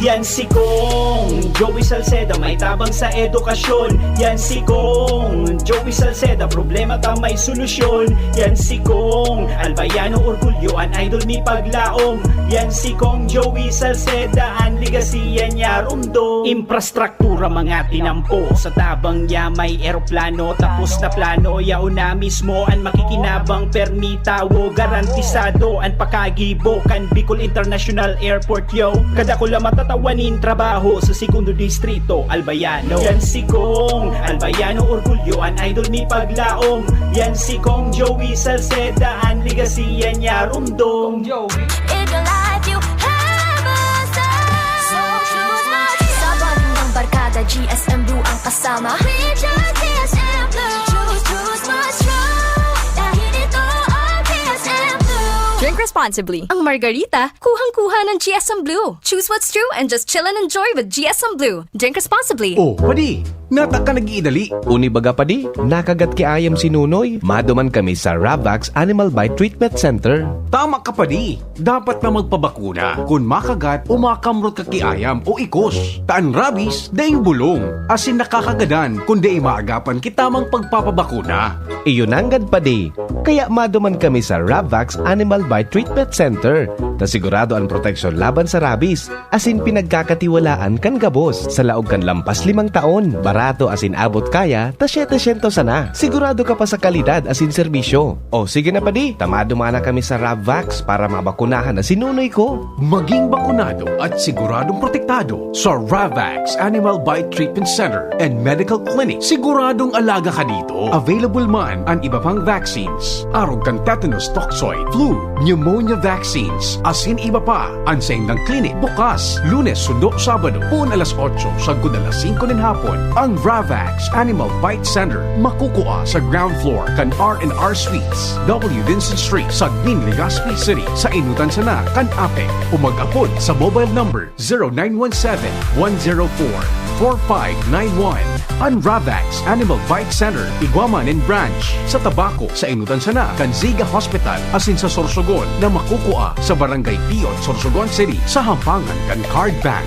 Yan si Kong Joey Salceda, may tabang sa edukasyon. Yan si Kong Joey Salceda, problema ta may solusyon. Yan si Kong Albayano Orgulyo, an idol mi paglaom. Yan si Kong Joey Salceda, an legacy yan niya rumdom. Infrastruktura mga tinampo, sa tabang niya may eroplano. Tapos na plano, yaon na mismo an makikinabang, permi tawo, garantisado an pakagibo kan Bicol International Airport, yo. Kadakul na matatawan nin trabaho sa Segundo Distrito, Albayano. Yan si Kong Albayano Orgulyo, an idol mi paglaom. Yan si Kong Joey Salceda, an legacy yan niya rumdom. Kong Joey. In your life, you have a star. So choose my Sa bonding ng barkada, G S M Blue ang kasama. We choose G S M Blue. Choose, choose what's true. Dahil ito ang G S M Blue. Drink responsibly. Ang Margarita, kuhang-kuha ng G S M Blue. Choose what's true and just chill and enjoy with G S M Blue. Drink responsibly. Oh, padi, nata ka nag-iidali. Uni baga, padi, nakagat ki ayam si Nunoy. Maduman kami sa Ravax Animal Bite Treatment Center. Tama ka, padi. Dapat na magpabakuna kun makagat o makamrot ka ki ayam o ikos. Ta an rabies, daing bulong, asin nakakagadan kun dai maagapan ki tamang pagpapabakuna. Iyo nanggad, padi. Kaya maduman kami sa Ravax Animal Bite Treatment Center, ta sigurado an proteksyon laban sa rabies, asin pinagkakatiwalaan kan gabos. Sa laog kan lampas limang taon, barato asin abot kaya, ta setecientos sana. Sigurado ka pa sa kalidad asin serbisyo. O sige na, padi, ta maduman na kami sa Ravax para mabakunahan na si Nunoy ko. Maging bakunado at siguradong protektado sa Ravax Animal Bite Treatment Center and Medical Clinic. Siguradong alaga ka dito. Available man an iba pang vaccines, arog kan tetanus toxoid, flu, pneumonia vaccines, asin iba pa. An saindang clinic bukas Lunes sundo Sabado, poon alas otso sagkod alas singko nin hapon. Ang Ravax Animal Bite Center makukua sa ground floor kan R and R Suites, W Vincent Street, Sagmin, Legazpi City, sa Inutan sana kan APEC, o mag-apod sa mobile number zero nine one seven, one zero four, four five nine one. An Ravax Animal Bite Center igwa man nin branch sa Tabaco, sa Inutan sana kan Ziga Hospital, asin sa Sorsogon na makukua sa Barangay Piyot, Sorsogon City, sa hampangan kan Card Bank.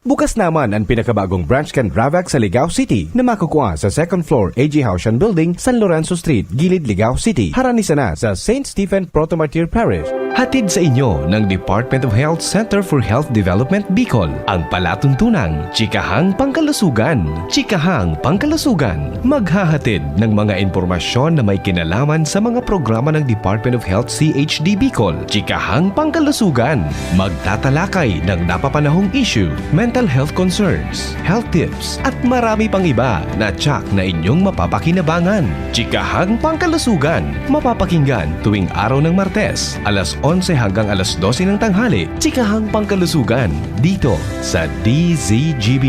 Bukas naman an pinakabagong branch kan Ravax sa Ligao City na makukua sa second floor A G Haushan Building, San Lorenzo Street, Gilid, Ligao City. Harani sana sa Saint Stephen Protomartyr Parish. Hatid sa inyo ng Department of Health Center for Health Development Bicol, ang palatuntunang Chikahang Pangkalusugan. Chikahang Pangkalusugan, maghahatid ng mga impormasyon na may kinalaman sa mga programa ng Department of Health C H D Bicol. Chikahang Pangkalusugan, magtatalakay ng napapanahong issue, mental health concerns, health tips, at marami pang iba na tiyak na inyong mapapakinabangan. Chikahang Pangkalusugan, mapapakinggan tuwing araw ng Martes, alas onse hanggang alas dose ng tanghali. Chikahang Pangkalusugan, dito sa D Z G B.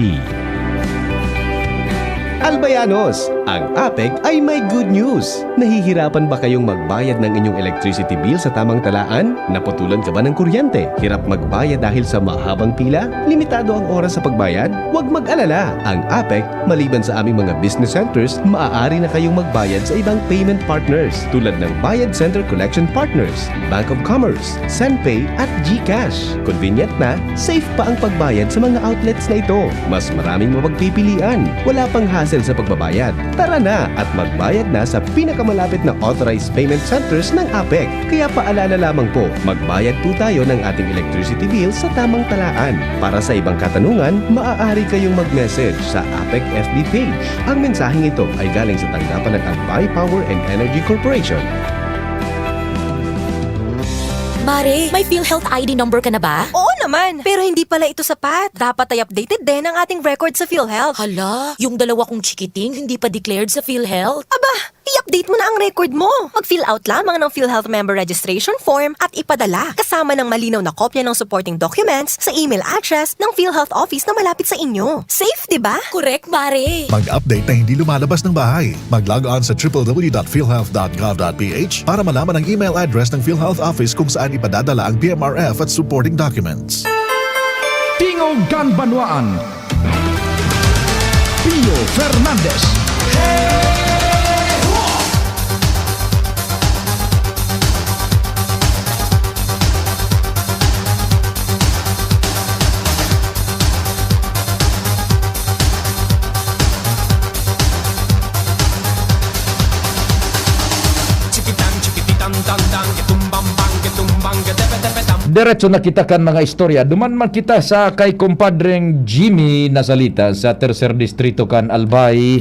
Albayanos, ang APEC ay may good news! Nahihirapan ba kayong magbayad ng inyong electricity bill sa tamang talaan? Naputulan ka ba ng kuryente? Hirap magbayad dahil sa mahabang pila? Limitado ang oras sa pagbayad? Huwag mag-alala! Ang APEC, maliban sa aming mga business centers, maaari na kayong magbayad sa ibang payment partners, tulad ng Bayad Center Collection Partners, Bank of Commerce, Senpay at GCash. Convenient na, safe pa ang pagbayad sa mga outlets na ito. Mas maraming mapagpipilian. Wala pang hassle sa pagbabayad. Tara na at magbayad na sa pinakamalapit na authorized payment centers ng APEC. Kaya paalala lamang po, magbayad po tayo ng ating electricity bill sa tamang talaan. Para sa ibang katanungan, maaari kayong mag-message sa APEC F B page. Ang mensaheng ito ay galing sa tanggapan ng Albay Power and Energy Corporation. Mare, may PhilHealth I D number ka na ba? Oo naman, pero hindi pala ito sapat. Dapat ay updated din ang ating record sa PhilHealth. Hala, yung dalawa kong chikiting hindi pa declared sa PhilHealth. Aba, i-update mo na ang record mo. Mag-fill out lamang ng PhilHealth member registration form at ipadala kasama ng malinaw na kopya ng supporting documents sa email address ng PhilHealth office na malapit sa inyo. Safe, di ba? Correct, Mare. Mag-update na hindi lumalabas ng bahay. Mag-log on sa triple W dot philhealth dot gov dot P H para malaman ang email address ng PhilHealth Office kung saan ipadadala ang P M R F at supporting documents. Tingog kan Banwaan, Pio Fernandez. Diretso na kita kan mga istorya. Duman man kita sa kay Kumpadreng Jimmy Nasalita sa Tercer Distrito kan Albay.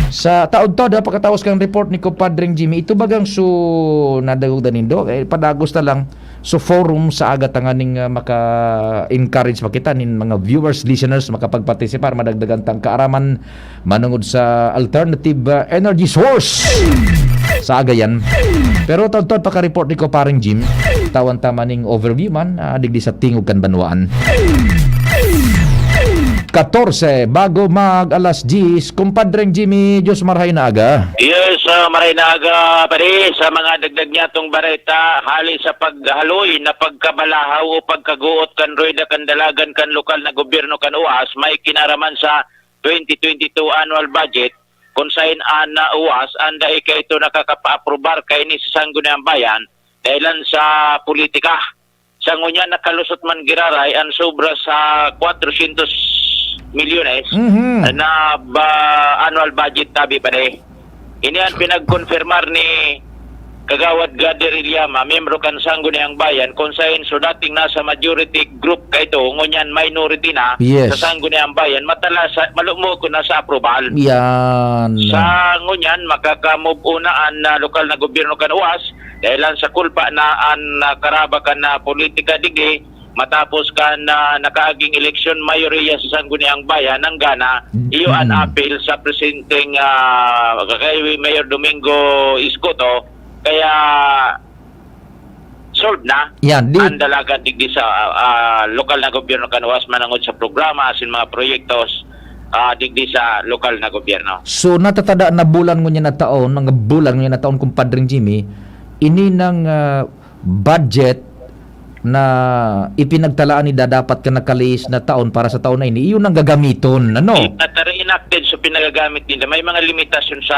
Sa taod-taod, ha, pagkatapos kan report ni Kumpadreng Jimmy, ito bagang su-, nadagog na nindo, eh, padagos na lang. So, forum sa aga tanganing, ah, maka-encourage pa kita nin mga viewers, listeners, makapagpartisipar, madagdagan tang kaaraman manungod sa alternative, ah, energy source sa aga yan. Pero taod-taod paka-report ni Kumpareng Jim, tawan ta man ning overview man, ah, digdi sa tingog kan banwaan. Katorse, bago mag alas diyes, Kumpadreng Jimmy, Diyos marhay na aga. Yes, ah, maray na aga, pare, sa mga dagdag niyatong bareta, hali sa paghaloy na pagkabalahaw o pagkaguot kan ruweda kan dalagan kan lokal na gobyerno kan uwas, may kinaraman sa twenty twenty-two annual budget, kung sain an, ah, uwas, an dai kaito nakakapaaprobar kaini sa Sangguniang Bayan, dahilan sa politika. Sa ngunyan, nakalusot man giraray an sobra sa kwatrosyentos milyones Mhm. na ba, annual budget tabi pa, eh. Ini an pinagkonfirmar ni Kagawad Gader Ilyama, miyembro kan Sangguniang Bayan, kung sain so dating nasa majority group kaito, ngunyan minority na Yes. sa Sangguniang Bayan, matala sa, malumo ko na sa approval. Yan. Sa ngunyan, makaka-move on na an, ah, lokal na gobyerno kan uwas, dahilan sa kulpa na an, ah, karaba kan, ah, politika digdi, matapos kan, ah, nakaaging eleksyon, mayoriya sa Sangguniang Bayan, nanggana, iyo an Mm. apil sa presenteng, ah, kay Mayor Domingo Escoto. Kaya, solved na Yan, di- an dalagan digdi sa, ah, lokal na gobyerno kan uwas manangod sa programa asin mga proyektos, ah, digdi sa lokal na gobyerno. So, natatada na bulan ngunyan na taon, mga bulan ngunyan na taon, Kumpadreng Jimmy, ini nang, ah, budget na ipinagtalaan ni dadapat ka nakalihis na taon para sa taon na ini, iyon ang gagamiton, ano? It na reenacted, so pinagagamit nila. May mga limitasyon sa,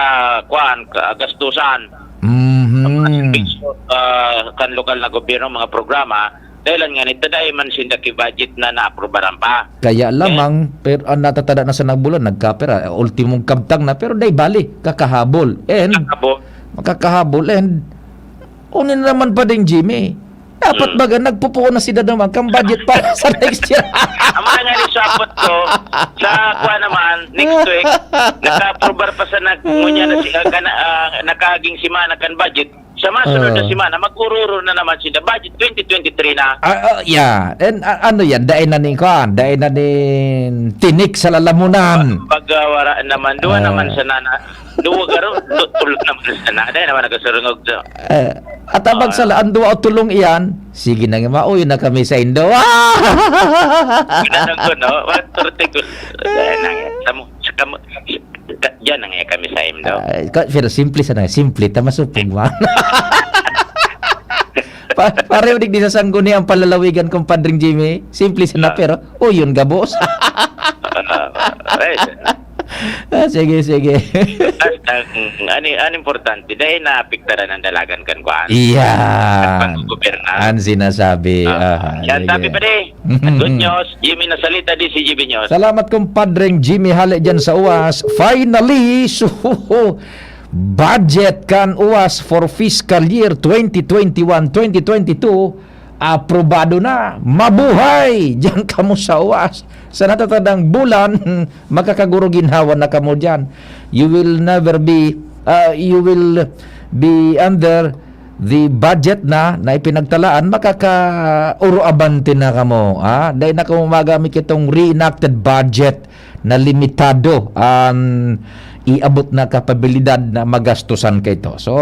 kuan, ka-, gastusan. Mhm. Mga servisyo, ah, kan lokal na gobyerno, mga programa, dahilan nga nito, dai man sinda ki-budget na naaprubaran pa. Kaya Eh? lamang, pero ang natatada na sa nagbulan, nagkapera, ultimong kabtang na, pero dai bali, kakahabol. And, Kakahabol. makakahabol, and, unin naman pa din, Jimmy. Dapat Hmm. baga nagpupuon na sila naman kang budget para sa next year. Ang mga nga ni sapot ko, sa kuha naman, next week, nagka-approbar pa sa nag-, ngunyan na si, ah, kana-, ah, nakaaging semana kan budget. Sa masunod na Oo. semana, mag-ururo na naman sila. Budget twenty twenty-three na. Ah, ah, yeah. And, ah, ano yan? Dai na nin kuwan? Dai na nin tinik sa lalamunan? Pag, ah, wala naman. Duwa Ah. naman sa nana. Duwa garo, du-, tulog naman sa nana. Dai naman nagkasurungog sa Eh, at abang Ah. sa la-, ang duwa o tulong iyan, sige na nga, mauyo na kami sa Indo. Ginanong ko, no? One thirty ko. Dai na nga. Sa mo, sa kamo, Ka-, diyan na nga kami sa Indo. Ay, ka-, pero simple sana, simple ta masupog man. Pa-, pareho digdi sa Sangguniang Palalawigan, Kumpadring Jimmy. Simple sana, Ah. pero, oh, yun, gabos. Ah, eh, Ah, sige, sige. Basta, mm, ano, ano importante, dahil naapektaran ang dalagan kan kuan. Iyan. Kan paggobernar. Ang sinasabi. Ah, Aha, yan, sige. Sabi pa di, Mhm. Good news, Jimmy Nasalita, D C G B News. Salamat, kumpadreng Jimmy, hale dyan sa uwas. Finally, so, budget kan uwas for fiscal year twenty twenty-one, twenty twenty-two, aprobado na. Mabuhay! Diyan kamo sa uwas. Sa natatandang bulan, makakaguro ginhawa na kamo diyan. You will never be, ah, you will be under the budget na, na ipinagtalaan, makaka-oro abante na kamo, ha? Dai na kamo magamit itong reenacted budget na limitado ang iabot na kapabilidad na magastusan kaito. So,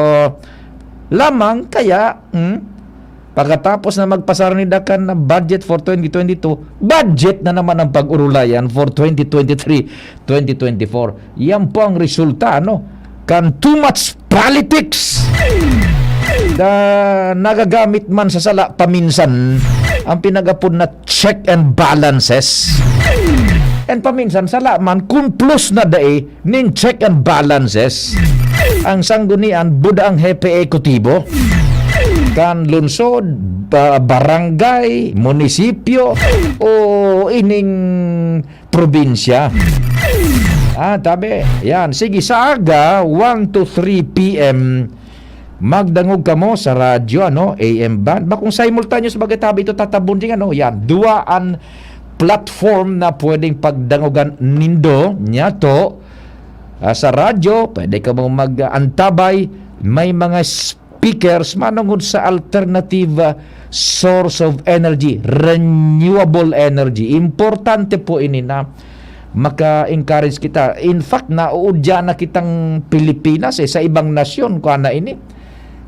lamang kaya, hmm, pagkatapos na magpasar ni Dakan na budget for twenty twenty-two, budget na naman ang pag-urulayan for twenty twenty-three, twenty twenty-four. Yan po ang resulta, ano, kan too much politics na nagagamit man sa sala paminsan ang pinagapod na check and balances. And paminsan, sala man, kumplos na dai nin check and balances. Ang sanggunian, buda ang hepe ekutibo kan lungsod, ba-, barangay, munisipyo, o ining probinsya. Ah, tabi. Yan. Sige, sa aga, one to three P M, Magdangog kamo sa radyo, ano, A M band. Bakong simultaneous baga tabi ito, Tata Bonding, ano, yan. Duwa an platform na pwedeng pagdangogan nindo, niya to. Ah, sa radyo, pwede kamo mag-antabay. May mga speakers manungod sa alternative, ah, source of energy, renewable energy. Importante po ini na maka-encourage kita. In fact, nauudya na kitang Pilipinas, eh, sa ibang nasyon, kuha na ini.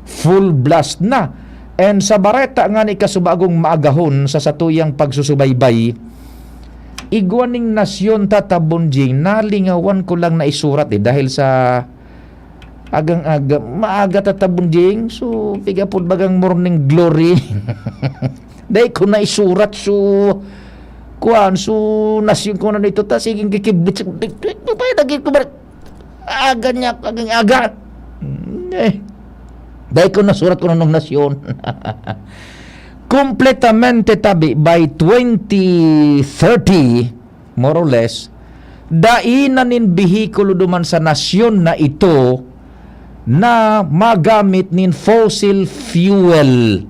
Full blast na. And sa bareta nga ni kasubagong maagahon sa satuyang pagsusubaybay, igwa ning nasyon, Tata Bonding, nalingawan ko lang na isurat, eh, dahil sa agang-aga, maaga, Tata Bonding, so, piga pod bagang morning glory. Dai ko na isurat, so, kuan, so, nasyon ko na nito, ta, sige, kikibit, lagi ko ba, aga niya, agang aga. Eh, dai ko nasurat kung anong nasyon. Kompletamente tabi by twenty thirty, more or less, dai na nin behikulo duman sa nasyon na ito na magamit nin fossil fuel.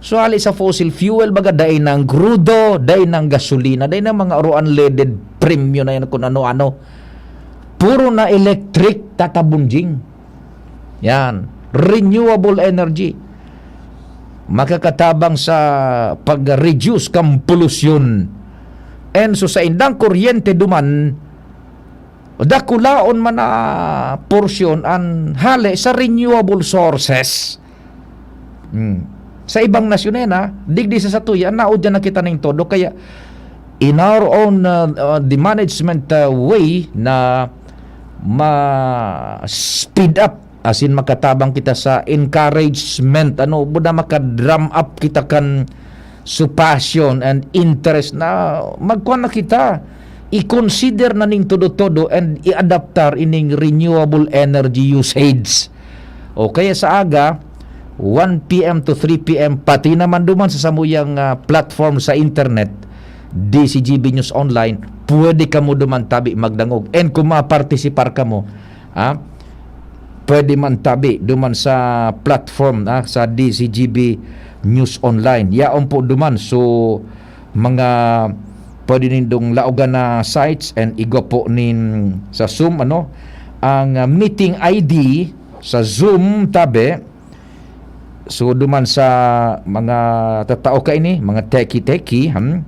So, hali sa fossil fuel, baga, dai nang grudo, dai nang gasolina, dai nang mga oro unleaded, premyo na yan kung ano-ano. Puro na electric, Tata Bonding. Yan. Renewable energy. Makakatabang sa pag-reduce kan polusyon. And so, sa indang kuryente duman, dakulaon man na porsyon an hale sa renewable sources. Hmm. Sa ibang nasyon na yan, ha? Digdi sa satuya, naudyan na kita ning todo. Kaya, in our own, uh, uh, the management, uh, way na ma-speed up, as in makatabang kita sa encouragement, ano, buda maka-drum up kita kan so passion and interest na magkuha na kita, i-consider na ning todo-todo and i-adaptar ining renewable energy usage. O kaya sa aga, one P M to three P M, pati naman duman sa samuyang, ah, platform sa internet, D C G B News Online, pwede kamo duman tabi magdangog. And kung mapartisipar kamo, ah, pwede man tabi duman sa platform, ah, sa D C G B News Online. Yaon po duman. So, mga pwede nindong laogan na sites and igwa po nin sa Zoom, ano, ang, ah, meeting I D sa Zoom tabi. So, duman sa mga tatao kaini, mga teki-teki, hmm?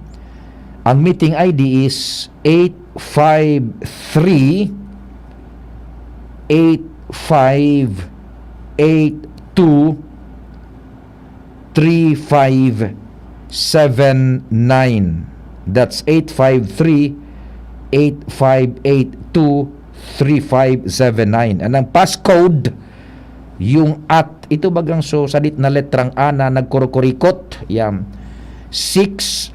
Ang meeting I D is eight five three, eight five eight two, three five seven nine. That's eight five three, eight five eight two, three five seven nine. And ang passcode, yung at, ito bagang so, sadit na letrang A na nagkurukurikot. Yan. Six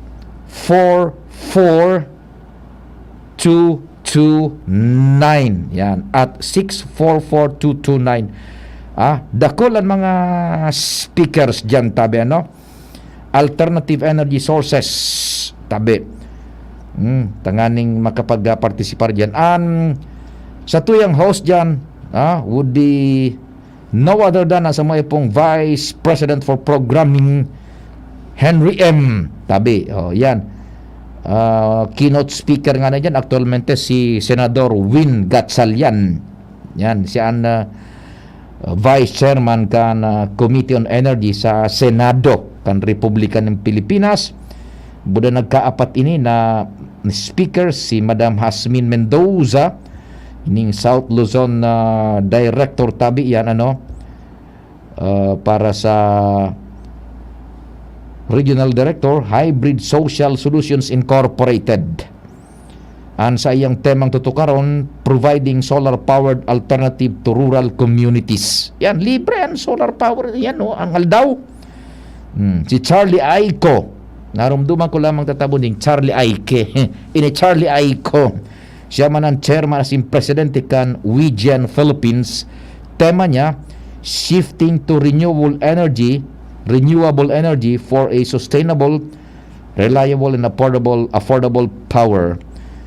four four two two nine. Yan. At six four four two two nine. Ah, dakul ang mga speakers dyan, tabi, ano? Alternative energy sources, tabi. Hmm, tanganing makapag-participar dyan. An, sa tuyang host dyan, ah, would be no other than ang sa mga pong Vice President for Programming, Henry M. Tabi. Oh, yan. Ah, keynote speaker nga na dyan, aktualmente si Senador Win Gatchalian. Yan, siya ang, ah, Vice Chairman kan, ah, Committee on Energy sa Senado kan Republika ng Pilipinas. Buda nagkaapat ini na speaker, si Madam Jasmine Mendoza, ning South Luzon, ah, Director tabi yan, ano, ah, para sa Regional Director, Hybrid Social Solutions Incorporated. An sa iyang temang tutukaron, providing solar-powered alternative to rural communities. Yan, libre ang solar power. Yan, oh, ang aldaw. Hmm, si Charlie Aico. Narumduman ko lamang tatabon ding Charlie Aike. Ini Charlie Aico. Siya man ang chairman as in presidente kan Wigen Philippines. Tema niya, Shifting to Renewable Energy, Renewable Energy for a Sustainable, Reliable and Affordable, Affordable Power.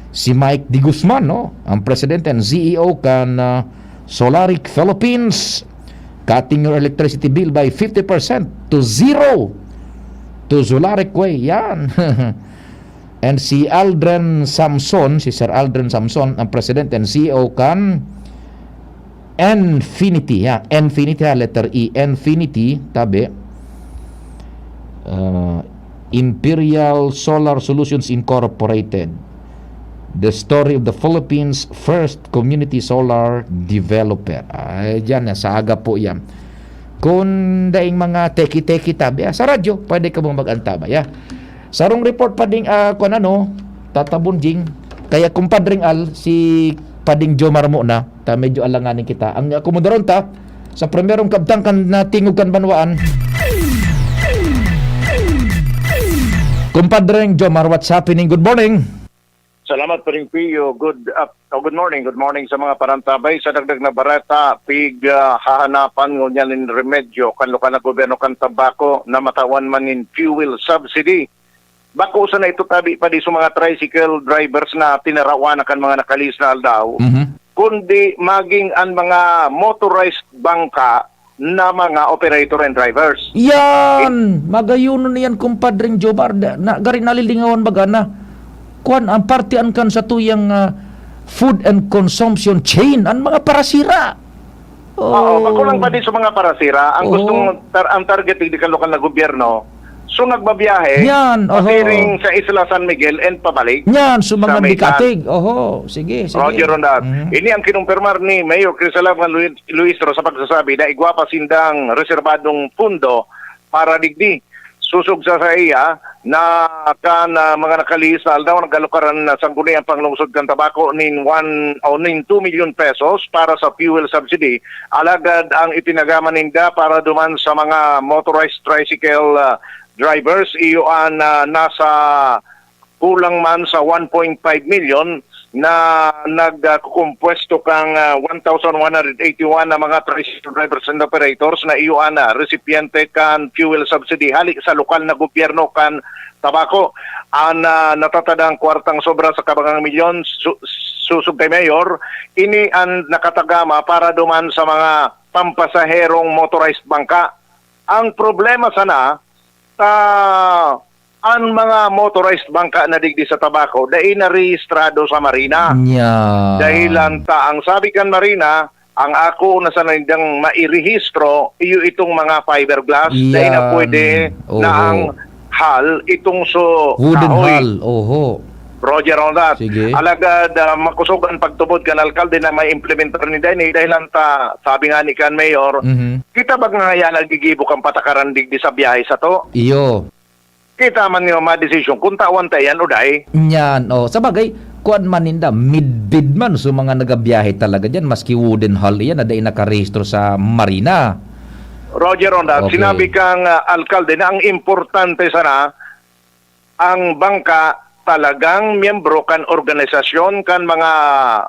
Si Mike De Guzman, no? Ang presidente and C E O kan, ah, Solaric Philippines. Cutting your electricity bill by fifty percent to zero to Zularik Way. Yan. And si Aldrin Samson, si Sir Aldrin Samson, ang president and C E O kan Enfinity, ha? Enfinity, ha? Letter E, Enfinity, tabi. Uh, Imperial Solar Solutions Incorporated. The story of the Philippines' first community solar developer. Ay, dyan, nasa aga po yan. Kung daing mga teki-teki tabi, ah, sa radyo, pwede ka mong mag-antabay, ah. Sarong report pa ding, ah, kung ano, tatabon ding. Kaya, kumpadring Al, si Pading Jomar muna, ta medyo alanganin kita. Ang akomodaron ta, sa primerong kabtang kan natingog kan banwaan. Kumpadring Jomar, what's happening? Good morning. Salamat, Paring Pio. Good up-, oh, good morning. Good morning sa mga panantabay. Sa dagdag na bareta, pig, ah, hahanapan ngunyan nin remedyo kan lokal na gobyerno kan Tabaco na matawan man nin fuel subsidy. Bako sana ito tabi pa di sa mga tricycle drivers na tinarawan na kan mga nakalihis na aldaw, Mhm. kundi maging an mga motorized bangka na mga operator and drivers. Yan! Magayonon na yan, kumpadring Jomar. Da-, na, gari nalilingawan baga na, kwan, ang parte an kan sa tuyang, ah, food and consumption chain, ang mga parasira. Oo, Oh. bako lang pa di sa mga parasira. Ang Oo. gustong tar-, ang target di kan lokal na gobyerno, so nagbabiyahe, Yan, oho. pasiring sa Isla San Miguel and pabalik Yan, so sa mga may dikatig. Oho, sige, sige. Roger Ronda. Mhm. Ini ang kinumpirmar ni Mayor Crisalab Luis Luistro sa pagsasabi na igwa pa sindang reserbadong pundo para digdi. Susog sa saiya na kan, ah, mga nakalihis na aldaw, nag-alokaran na sangguniang panglungsod kan Tabaco nin one o nin two million pesos para sa fuel subsidy. Alagad ang itinagama ninda para duman sa mga motorized tricycle, ah, drivers, iyo an, ah, nasa kulang man sa one point five million na nagkukumpwesto kang, ah, one thousand one hundred eighty-one na mga tricycle drivers and operators na iyo an, ah, resipyente kan fuel subsidy hali sa lokal na gobyerno kan Tabaco. An, ah, natatadang kwartang sobra sa kabangang milyon, su-, susog kay Mayor, ini an nakatagama para duman sa mga pampasaherong motorized bangka. Ang problema sana, ta, an mga motorized bangka na digdi sa Tabaco, dai narehistrado sa Marina. Yan. Dahilan ta, ang sabi kan Marina, ang ako na sana nindang mairehistro, iyo itong mga fiberglass, dai na Yan. pwede Oho. na ang hull, itong so Wooden kahoy. hull, oho. Roger on that. Sige. Alagad, ah, makosog an pagtubod kan alkalde na maimplementar ninda ini, dahilan ta, sabi nga ni kan Mayor, Mhm. kita ba nga yan naggigibo kan patakaran digdi sa biyahe sato? Iyo. Kita man yung madesisyon kung tawan ta yan o dai. Yan, oh. Sa bagay, kuwan man ninda, midbid man so mga nagabiyahe talaga dyan, maski wooden hull iyan na dai nakarehistro sa Marina. Roger on that. Okay. Sinabi kang, ah, alkalde na ang importante sana, ang bangka talagang miyembro kan organisasyon kan mga,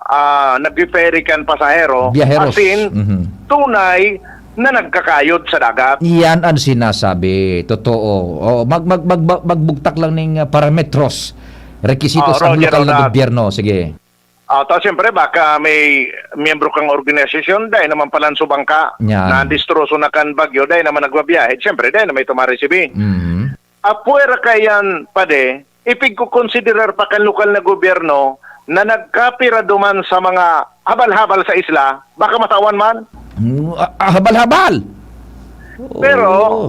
ah, nagfe-ferry kan pasahero, Biyaheros. as in, Mhm. tunay na nagkakayod sa dagat. Iyan ang sinasabi. Totoo. Oo, mag-, mag-, mag-, mag-, magbugtak lang ning, ah, parametros, rekisito Oo, sa Roger, lokal na Ronald. gobyerno. Sige. Ah, ta, siyempre, baka may miyembro kang organisasyon, dai naman palan sa bangka, Yan. na distroso na kan bagyo, dai naman nagbabiyahe, siyempre, dai naman ito maresibi. Mhm. Apwera kaiyan, pade, ipigkokonsiderar pa kan lokal na gobyerno na nagkapira duman sa mga habal-habal sa isla, baka matawan man. Mm, ah, ah, habal-habal. Pero, Oo.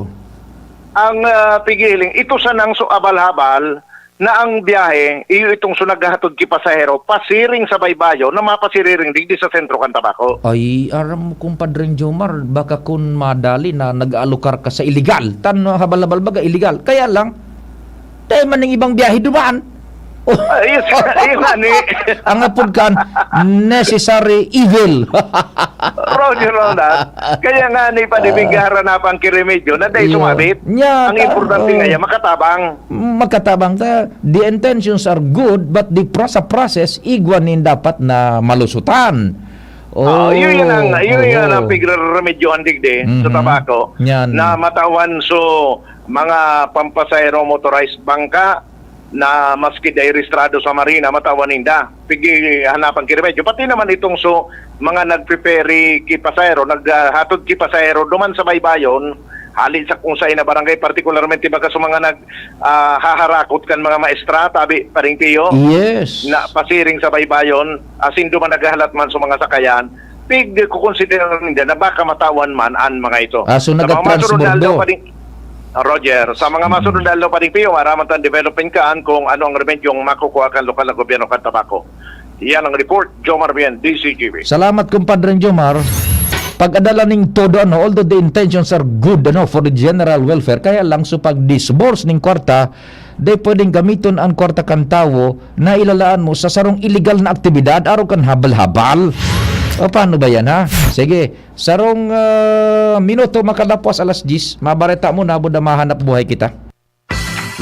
ang, ah, pigiling, ito sanang so habal-habal na ang biyahe, iyo itong so naghahatod ki pasahero, pasiring sa baybayon na mapasiriring digdi sa sentro kan Tabaco. Ay, aram mo, kumpadring Jomar, baka kun madali na nag-aalokar ka sa iligal. Tan habal-habal baga, iligal. Kaya lang, dai man ning ibang biyahe duman. Ay, yun, yun nga ni. Ang apod kan, necessary evil. Roger Ronald, kaya nga ni, padi, Ah. bigara na pang kiremedyo na dai Iyo. sumabit. Nya, Ang ta-, importante oh. nga yan, makatabang. Makatabang ta. The intentions are good, but the pro-, sa process, igwa nin dapat na malusutan. Oo, Oh, yun, yun ang, yun, yun oo. ang pigre-remedyohan digdi sa Mhm. Tabaco Yan. na matawan so mga pampasahero motorized bangka, na maski dai rehistrado sa marina, matawan ninda. Pigi hanapan ki remedyo. Pati naman itong so, mga nagpe-ferry ki pasahero, naghatod ki pasahero duman sa baybayon, hali sa kung saen na barangay, partikularmente baga sa mga nag, ah, haharakot kan mga maestra, tabi, Paring Pio, Yes. na pasiring sa baybayon, asin duman naghahalat man sa mga sakayan, pig kukonsidera ninda na baka matawan man an mga ito. Ah, so Sa mga masunod na nagatransbordo. aldaw pa rin, Roger, sa mga masunod na aldaw pa rin, Pio, maraman tan development kaan kung ano ang remedyong makukuha kan lokal na gobyerno kan tabako. Yan ang report, Jomar Bien, D C G B. Salamat, Compadre Jomar. Pag-adala ning todo, ano, although the intentions are good, ano, for the general welfare, kaya lang so pag-disburse ning kwarta, di pwedeng gamiton ang kwarta kan tawo na ilalaan mo sa sarong illegal na aktibidad, araw kan habal-habal. O, paano ba yan, ha? Sige, sarong, ah, minuto makalapos alas diyes, mabareta mo na, buda mahanap buhay kita.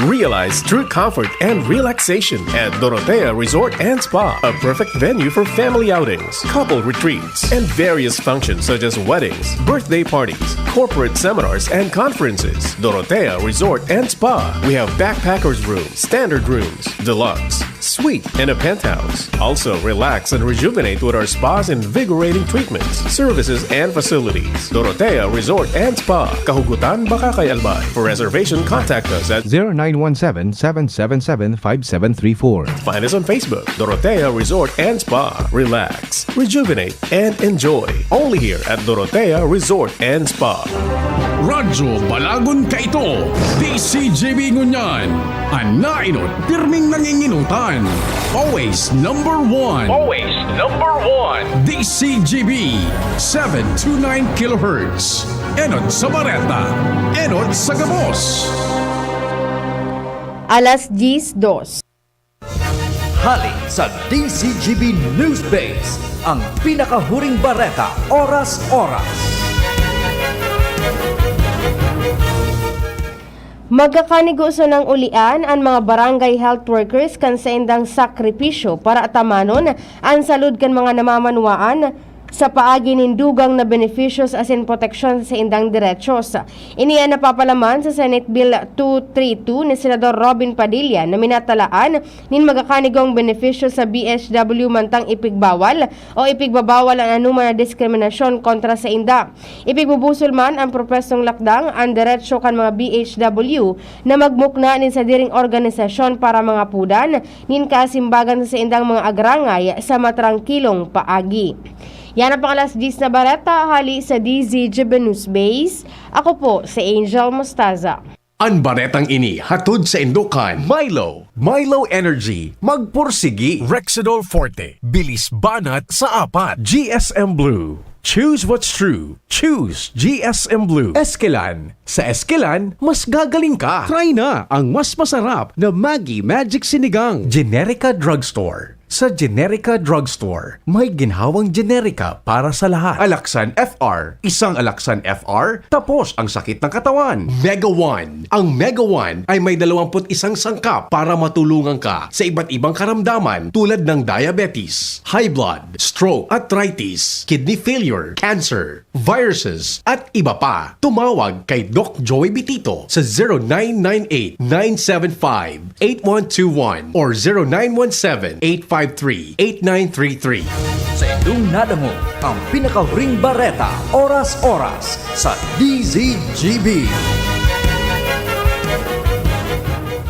Realize true comfort and relaxation at Dorotea Resort and Spa, a perfect venue for family outings, couple retreats, and various functions such as weddings, birthday parties, corporate seminars, and conferences. Dorotea Resort and Spa. We have backpackers room, standard rooms, deluxe, suite, and a penthouse. Also, relax and rejuvenate with our spa's invigorating treatments, services, and facilities. Dorotea Resort and Spa, Kahugutan, Bacacay, Albay. For reservation, contact us at zero nine one seven, seven seven seven, five seven three four. Find us on Facebook, Dorotea Resort and Spa. Relax, rejuvenate, and enjoy. Only here at Dorotea Resort and Spa. Radyo Balagon kaito, D C G B ngunyan. An nainot, pirming nanginginutan. Always number one. Always number one. D C G B, seven two nine kilohertz. Enot sa bareta, enot sa gabos. Alas diyes dos. Hali sa D C G B News Base, ang pinakahuring bareta, oras-oras. Magkakanigo sanang ulian an mga barangay health workers kan saindang sakripisyo para atamanon an salud kan mga namamanwaan sa paagi nin dugang na benepisyos asin proteksyon sa saindang derechos. Ini an napapalaman sa Senate Bill two three two ni Senador Robin Padilla na minatalaan nin magkakanigong benepisyo sa B H W mantang ipigbawal o ipigbabawal an anoman na diskriminasyon kontra sainda. Ipigbubusol man an propwestong lakdang an deretsyo kan mga B H W na magmukna nin sadiring organisasyon para mangapodan nin kaasimbagan sa saindang mga agrangay sa matrangkilong paagi. Yan ang pang-alas diyes na bareta hali sa D Z G B News Base. Ako po si Angel Mostaza. An baretang ini hatod saindo kan Milo, Milo Energy, magpursigi, Rexidol Forte, bilis banat sa apat, G S M Blue. Choose what's true. Choose G S M Blue. Eskelan. Sa Eskelan, mas gagaling ka. Try na ang mas masarap na Maggi Magic Sinigang. Generica Drugstore. Sa Generica Drugstore, may ginhawang Generica para sa lahat. Alaksan F R, isang Alaksan F R, tapos ang sakit ng katawan. Mega One. Ang Mega One ay may dalawampu't isang sangkap para matulungan ka sa iba't ibang karamdaman tulad ng diabetes, high blood, stroke, arthritis, kidney failure, cancer, viruses, at iba pa. Tumawag kay Doc Joey Bitito sa zero nine nine eight, nine seven five, eight one two one or zero nine one seven, eight five three, eight nine three three. Sa indong nadangog ang pinakahuring bareta, oras-oras, sa D Z G B.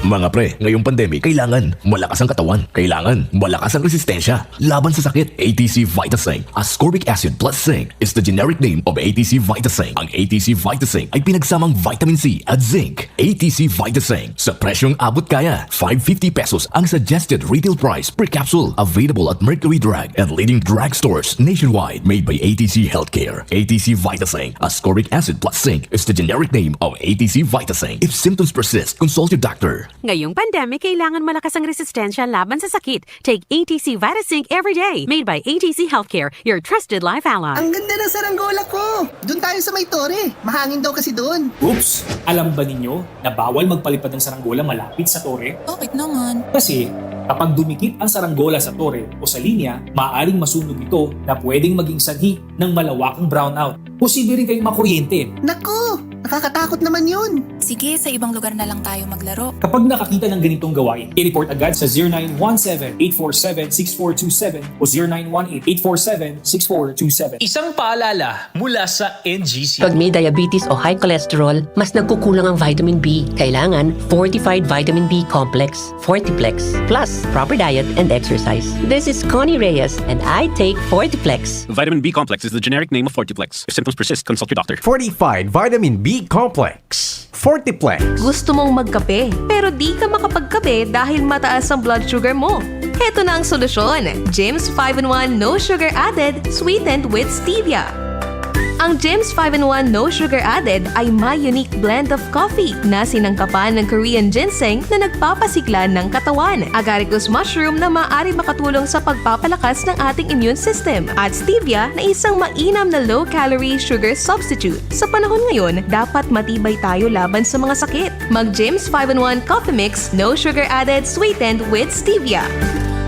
Mga pre, ngayong pandemic, kailangan malakas ang katawan. Kailangan malakas ang resistensya laban sa sakit. A T C Vitasync, ascorbic acid plus zinc, is the generic name of A T C Vitasync. Ang A T C Vitasync ay pinagsamang vitamin C at zinc. A T C Vitasync, sa presyong abot kaya, five fifty pesos ang suggested retail price per capsule. Available at Mercury Drug and leading drugstores nationwide. Made by A T C Healthcare. A T C Vitasync, ascorbic acid plus zinc, is the generic name of A T C Vitasync. If symptoms persist, consult your doctor. Ngayong pandemic, kailangan malakas ang resistensya laban sa sakit. Take A T C Vitasync every day. Made by A T C Healthcare, your trusted life ally. Ang ganda ng saranggola ko! Doon tayo sa may tore. Mahangin daw kasi doon. Oops! Alam ba ninyo na bawal magpalipad ng saranggola malapit sa tore? Bakit naman? Kasi kapag dumikit ang saranggola sa tore o sa linya, maaaring masunog ito na pwedeng maging sanhi ng malawakang brownout. Posible rin kayong makuryente. Naku! Nakakatakot naman yun. Sige, sa ibang lugar na lang tayo maglaro. Kapag nakakita ng ganitong gawain, i-report agad sa zero nine one seven, eight four seven, six four two seven o zero nine one eight, eight four seven, six four two seven. Isang paalala mula sa N G C. Pag may diabetes o high cholesterol, mas nagkukulang ang vitamin B. Kailangan fortified vitamin B complex, Fortiplex, plus proper diet and exercise. This is Connie Reyes and I take Fortiplex. Vitamin B complex is the generic name of Fortiplex. If symptoms persist, consult your doctor. Fortified Vitamin B Complex. Fortiplex. Gusto mong magkape, pero di ka makapagkape dahil mataas ang blood sugar mo? Heto na ang solusyon, Jims five-in-one No Sugar Added, sweetened with stevia. Ang Jims five-in-one No Sugar Added ay may unique blend of coffee na sinangkapan ng Korean ginseng na nagpapasigla ng katawan, agaricus mushroom na maaari makatulong sa pagpapalakas ng ating immune system, at stevia na isang mainam na low-calorie sugar substitute. Sa panahon ngayon, dapat matibay tayo laban sa mga sakit. Mag Jims five-in-one Coffee Mix, no sugar added, sweetened with stevia.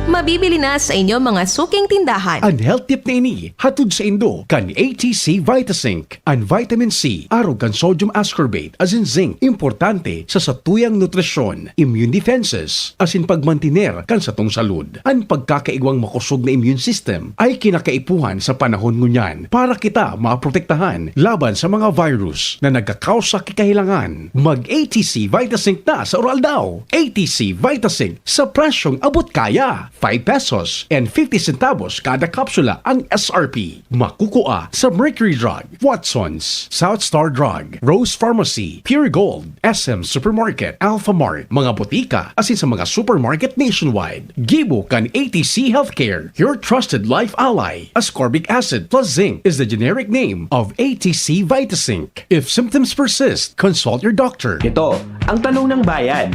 Mabibili na sa inyong mga suking tindahan. An health tip na ini, hatod saindo kan A T C Vitazinc. An vitamin C, arog kan sodium ascorbate, asin zinc, importante sa satuyang nutrisyon, immune defenses, asin pagmantiner kan satong salud. An pagkakaigwang makosog na immune system ay kinakaipuhan sa panahon ngunyan para kita maprotektahan laban sa mga virus na nagkakausa ki kahilangan. Mag A T C Vitazinc na sa Uraldaw. A T C Vitazinc sa presyong abot kaya. Five pesos and fifty centavos kada kapsula ang S R P. Makukua sa Mercury Drug, Watson's, South Star Drug, Rose Pharmacy, Pure Gold, S M Supermarket, Alpha Mart, mga botika, asin sa mga supermarket nationwide. Gibo kan A T C Healthcare, your trusted life ally. Ascorbic acid plus zinc is the generic name of A T C Vitazinc. If symptoms persist, consult your doctor. Ito ang Tanong ng Bayan,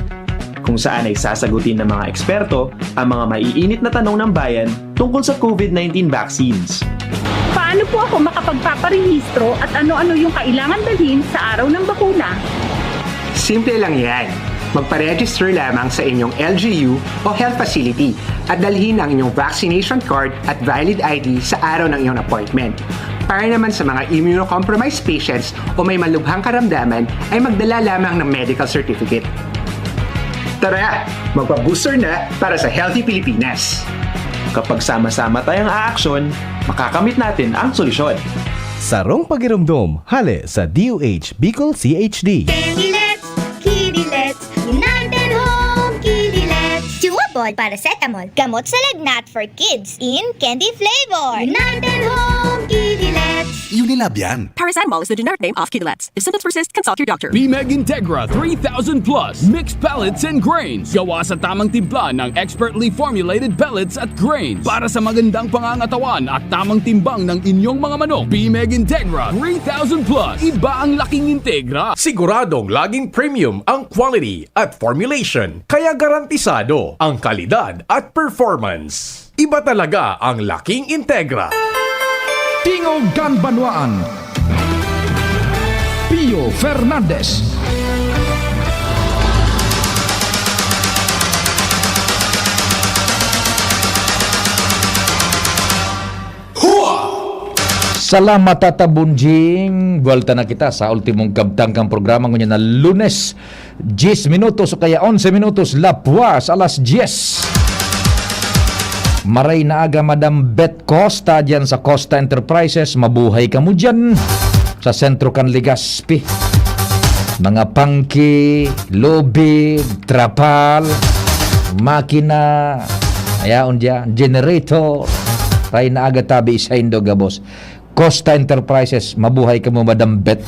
kung saan ay sasagutin ng mga eksperto ang mga maiinit na tanong ng bayan tungkol sa COVID nineteen vaccines. Paano po ako makapagpaparehistro at ano-ano yung kailangan dalhin sa araw ng bakuna? Simple lang yan. Magpa-register lamang sa inyong L G U o health facility at dalhin ang inyong vaccination card at valid I D sa araw ng inyong appointment. Para naman sa mga immunocompromised patients o may malubhang karamdaman, ay magdala lamang ng medical certificate. Tara, magpa-booster na para sa healthy Pilipinas! Kapag sama-sama tayong aaksyon, makakamit natin ang solusyon. Sarong pagiromdom, hale sa D O H Bicol C H D. Candy Let's, Kitty Let's, United Home Kitty Let's. Chewable paracetamol, gamot sa lagnat for kids in candy flavor. United Home Kitty Let's. Unilab yan. Paracetamol is the generic name of Kidilets. If symptoms persist, consult your doctor. Pimeg Integra three thousand Plus Mixed Pellets and Grains. Gawa sa tamang timpla ng expertly formulated pellets at grains para sa magandang pangangatawan at tamang timbang ng inyong mga manok. Pimeg Integra three thousand Plus. Iba ang laking Integra. Siguradong laging premium ang quality at formulation, kaya garantisado ang kalidad at performance. Iba talaga ang laking Integra. Tingog kan Banwaan, Pio Fernandez. Salamat, Tata Bunjing. Buwalta na kita sa ultimong kabtang kan programa ngunyan na Lunes, diyes minutos o kaya onse minutos lapwas alas diyes. Maray na aga, Madam Beth Costa, diyan sa Costa Enterprises. Mabuhay kamo diyan sa sentro kan Legazpi. Mga pangki, lubid, trapal, makina, ayaon diyan, generator. Maray na aga, tabi saindo gabos. Costa Enterprises, mabuhay kamo, Madam Beth.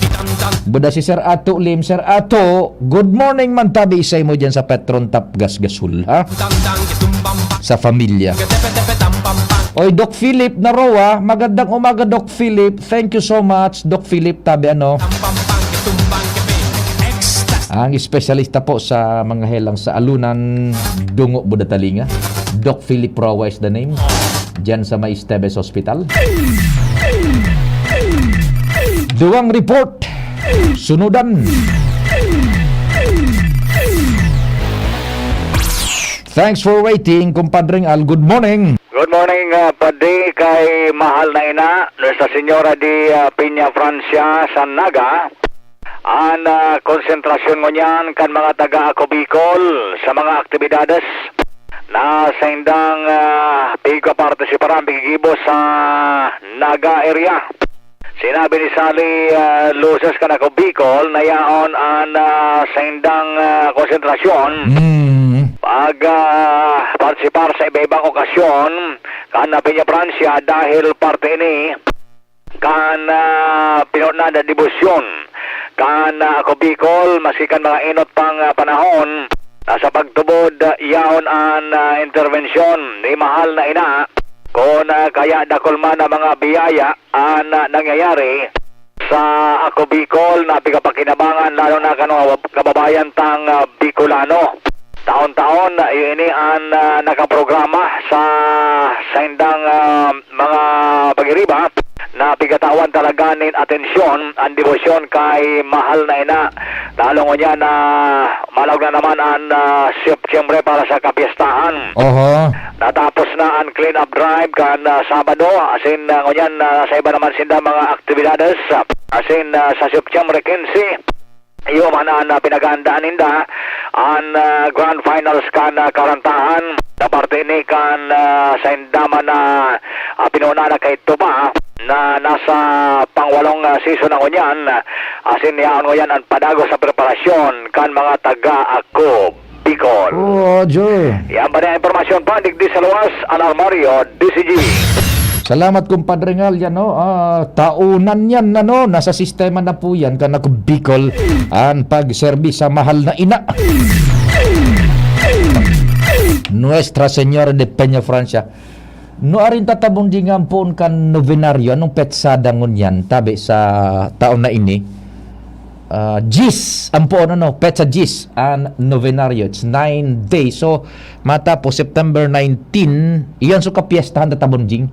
Buda si Sir Ato Lim. Sir Ato, good morning man, tabi saimo diyan sa Petron Tap Gas Gasol, ha? Sa pamilya. Oy, Doc Philip Naroa, magandang umaga, Doc Philip. Thank you so much, Doc Philip, tabi ano. Ang espesyalista po sa mga helang sa alunan, dungo, buda talinga. Doc Philip Roa is the name. Diyan sa may Esteves Hospital. Duwang report. Sunudan. Thanks for waiting, Compadre Al. Good morning. Good morning, uh, Padi, kay mahal na ina, Nuestra Señora de uh, Peña Francia sa Naga. An, ah, konsentrasyon ngunyan kan mga taga Ako Bicol sa mga aktibidades na saindang, ah, pigpapartisiparan, pigigibo sa Naga area. Sinabi ni Sally, ah, Luces kan Ako Bicol na yaon an, ah, saindang, ah, konsentrasyon. Mm. Pag, ah, partisipar sa iba-ibang okasyon kan Peña Francia dahil parte ini kan, ah, pinuna na debosyon kan, ah, Ako Bicol, maski kan mga enot pang, ah, panahon na sa pagtubod, ah, yaon an, ah, interbensyon ni mahal na ina. Kun, ah, kaya dakul man na mga biyaya an, ah, nangyayari sa Ako Bicol na pigapakinabangan, lalo na kan mga kababayan tang, ah, Bicolano. Taon-taon, ah, iyo ini an, ah, nakaprograma sa saindang, ah, mga pagiriba na pigatawan talaga nin atensyon an debosyon kay mahal na ina. Lalo ngunyan na malaog na naman an, ah, Setyembre para sa kapiestahan. Oho. Natapos na an clean-up drive kan, ah, Sabado, asin, ah, ngunyan, ah, sa iba naman sinda mga aktibidades, ah, asin, ah, sa Setyembre quince, iyo man an, ah, pinaghahandaan ninda, an, ah, grand finals kan, ah, Karantahan, na parte ni kan, ah, sainda man na, ah, pinuna na kaidto pa, na nasa pangwalong, ah, season na ngunyan, ah, asin yaon ngunyan an padagos na preparasyon kan mga taga Ako Bicol. Oo, Joy. Yan pa na impormasyon pa, digdi sa luwas, Alarmario, D C G. Salamat, Compadre Ngal, yan, no? Ah, taonan yan, ano? Nasa sistema na po yan, kan Ako Bicol, an pagserbi sa mahal na ina. Nuestra Señora de Peña Francia. No, arin tatabon di nga ampoon kan novenaryo, anong petsa dangon yan, tabi sa taon na ini? Ah, diyes, ampoon, ano, petsa diyes, an novenaryo. It's nine days. So, matapos September nineteen, iyan so kapiestahan tatabon, Jing.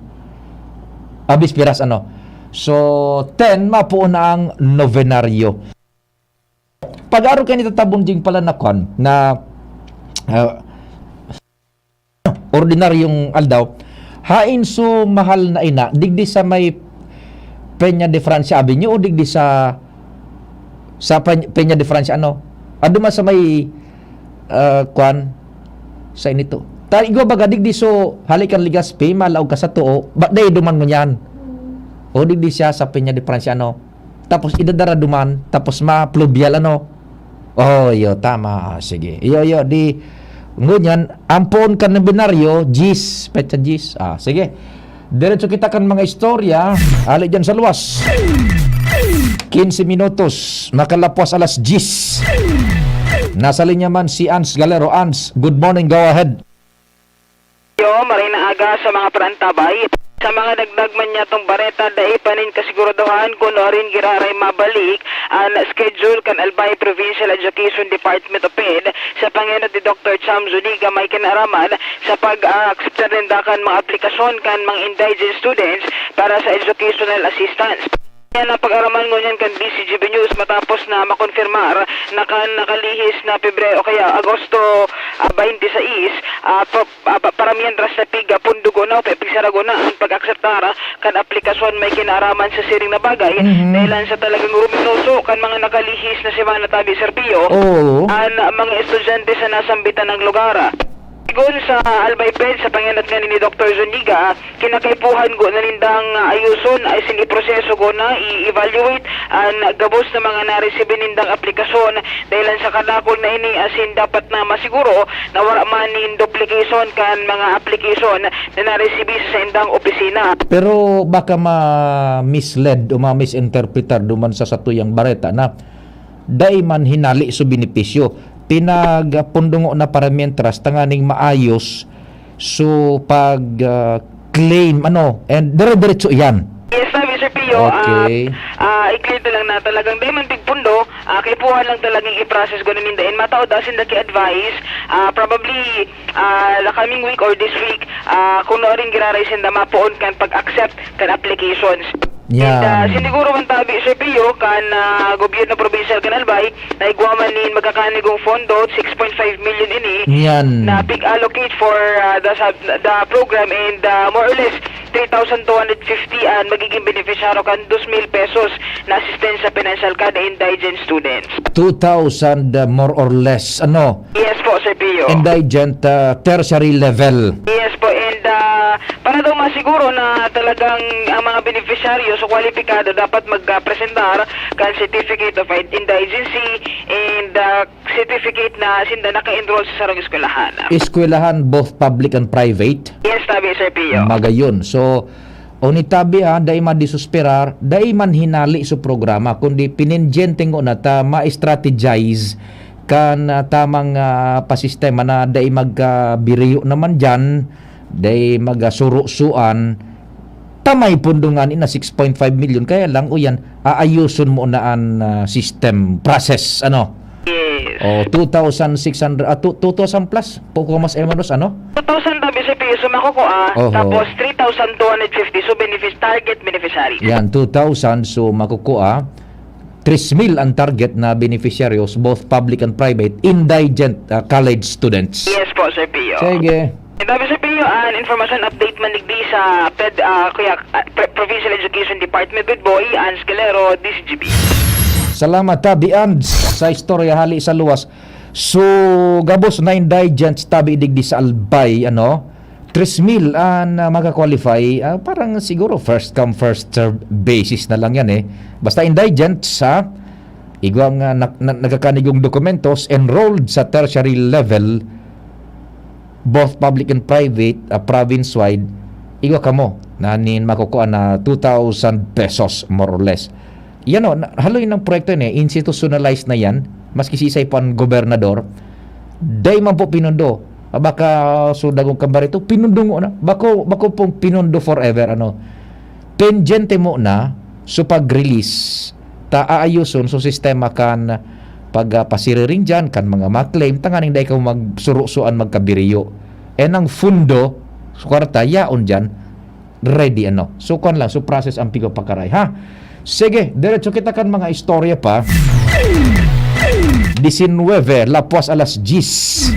Ah, bisperas, ano. So, ten, mapoon na ang novenaryo. Pag-aro kaini tatabon, Jing, pala na kwan, na, ah, ordinaryong aldaw, hain so mahal na ina, digdi sa may Peña de Francia Avenue o digdi sa, sa Pe-, Peña de Francia, ano? Ado man sa may, ah, kwan, sa inito. Ta, igwa baga, digdi so, hali kan Legazpi, malaog ka sa tuo, ba, dai duman ngunyan. O digdi siya sa Peña de Francia, ano? Tapos idadara duman, tapos ma-fluvial, ano? Oh, iyo, tama. Ah, sige. Iyo, iyo, di, ngunyan, ampoon kan nobenaryo, diyes, petsa diyes. Ah, sige. Diretso kita kan mga istorya. Ali dyan sa luwas. Quince minutos, makalapwas alas diyes. Nasa linya man si Ans Galero. Ans, good morning, go ahead. Yo, maray na aga sa mga parantabay. Sa mga nagdag man niyatong bareta, dai pa nin kasiguradohan kun nuarin giraray mabalik an schedule kan Albay Provincial Education Department o ped sa pangenot ni Doktor Cham Zuniga may kinaaraman sa pag-aakseptar ninda kan mga aplikasyon kan mga indigent students para sa educational assistance. Yan ang pag-araman ngunyan kan D C G B News matapos na makonfirmar na kan nakalihis na Pebrero o kaya Agosto, ah, twenty-six, ah, pa, ah, pa, para miyentras na pig, ah, pundugo na o pig sarago na ang pag-akseptar kan aplikasyon may kinaaraman sa siring na bagay. Mhm. Dahilan sa talagang ruminoso kan mga nakalihis na semana tabi, Sir Pio, Oo. an mga estudyante sa nasambitan ng lugar. Sigon sa Albay Ped, sa pangenot nga ni Doktor Zuniga, kinakaipuhan go na nindang, ah, ayoson ay sin iproseso go na i-evaluate an gabos na mga naresibi nindang aplikasyon dahilan sa kadakul na ini asin dapat na masiguro na wara man nin duplication kan mga application na naresibi sa saindang opisina. Pero baka ma-misled o ma-misinterpretar duman sa satuyang bareta na dai man hinali so benepisyo. Pinagpundungo na para mientras tanganing maayos so pag, ah, claim, ano, and dire-diretso iyan. Yes, sir, Mister Pio, ah, Okay. ah, i-clear na lang na talagang dai man tigpundo, ah, kaipuhan lang talagang i-process ko namin dain. Mataod asin daki advice, ah, probably, ah, the coming week or this week, ah, kung nuarin giraray sinda mapoon kan pag-accept kan applications. Yan. And, ah, siniguro man tabi, Sir Pio, kan, ah, gobyerno probinsyal kan Albay, na igwa man nin magkakanigong fondo, six point five million ini, Yan. na pig-allocate for, ah, the sub-, the program and, ah, more or less, three thousand two hundred fifty an magiging benepisyaryo kan dos mil pesos na asistensya pinansyal kada indigent students. Two thousand, uh, more or less, ano? Yes po, Sir Pio. Indigent, uh, tertiary level. Yes po, and, uh, para daw masiguro na talagang ang mga benepisyaryo so kwalipikado, dapat magpresentar kan Certificate of Indigency and, uh, certificate na sinda naka-enroll sa sarong eskwelahan. Eskwelahan, both public and private? Yes, tabi, Sir Pio. Magayon. So, o ni tabi, ah, dai man disusperar, dai man hinali sa programa, kundi pinendyente ngona ta ma-strategize kan, ah, tamang, ah, pasistema na dai magkabiriyo naman diyan, dai magasurusuan, ta may pondo ngani na six point five milyon, kaya lang, uyan, aayuson mo na an, ah, system process, ano? Yes. O, two thousand six hundred, ah, two, two thousand plus, poko mas hermanos, ano? Two thousand tabi sa piso makukua, Oho. Tapos three thousand two hundred fifty, so benefis-, target beneficiary. Yan, two thousand, so makukua, tres mil ang target na beneficiaries, both public and private, indigent, ah, college students. Yes po, Sir Pio. Sige. And tabi sa Pio, an information update man digdi sa Ped-, ah, kuya, ah, Pre-, Provincial Education Department with Boy Ans Galero, D C G B. Salamat, Tabi Ans, sa istorya hali sa luwas. So, gabos na indigents, tabi digdi sa Albay, ano? Tres mil an, ah, maka-qualify. Ah, parang siguro first come, first serve basis na lang yan, eh. Basta indigents, ha? Igwang, ah, nak-, na-, nagkakanigong dokumentos, enrolled sa tertiary level, both public and private, ah, province-wide, igwa kamo na nin makukua na two thousand pesos, more or less. Yan o, na-, haloy ng proyekto yan eh, institutionalized na yan, maski sisay pa ang gobernador, dai man po pinundo. Ah, baka so dagong kabarito, pinundo ngona. Bako, bako pong pinundo forever, ano. Pendyente mo na, so pag-release, ta aayuson so sistema kan pagpasiriring diyan, kan mga ma-claim, tanganing dai ka magsurusuan, magkabiriyo. Eh, nang fundo, so kwarta, yaon diyan, ready, ano. So, kwan lang, so process ang pigpapakaray, ha? Sige, diretso kita kan mga istorya pa. Disinwebe, lapwas alas diyes.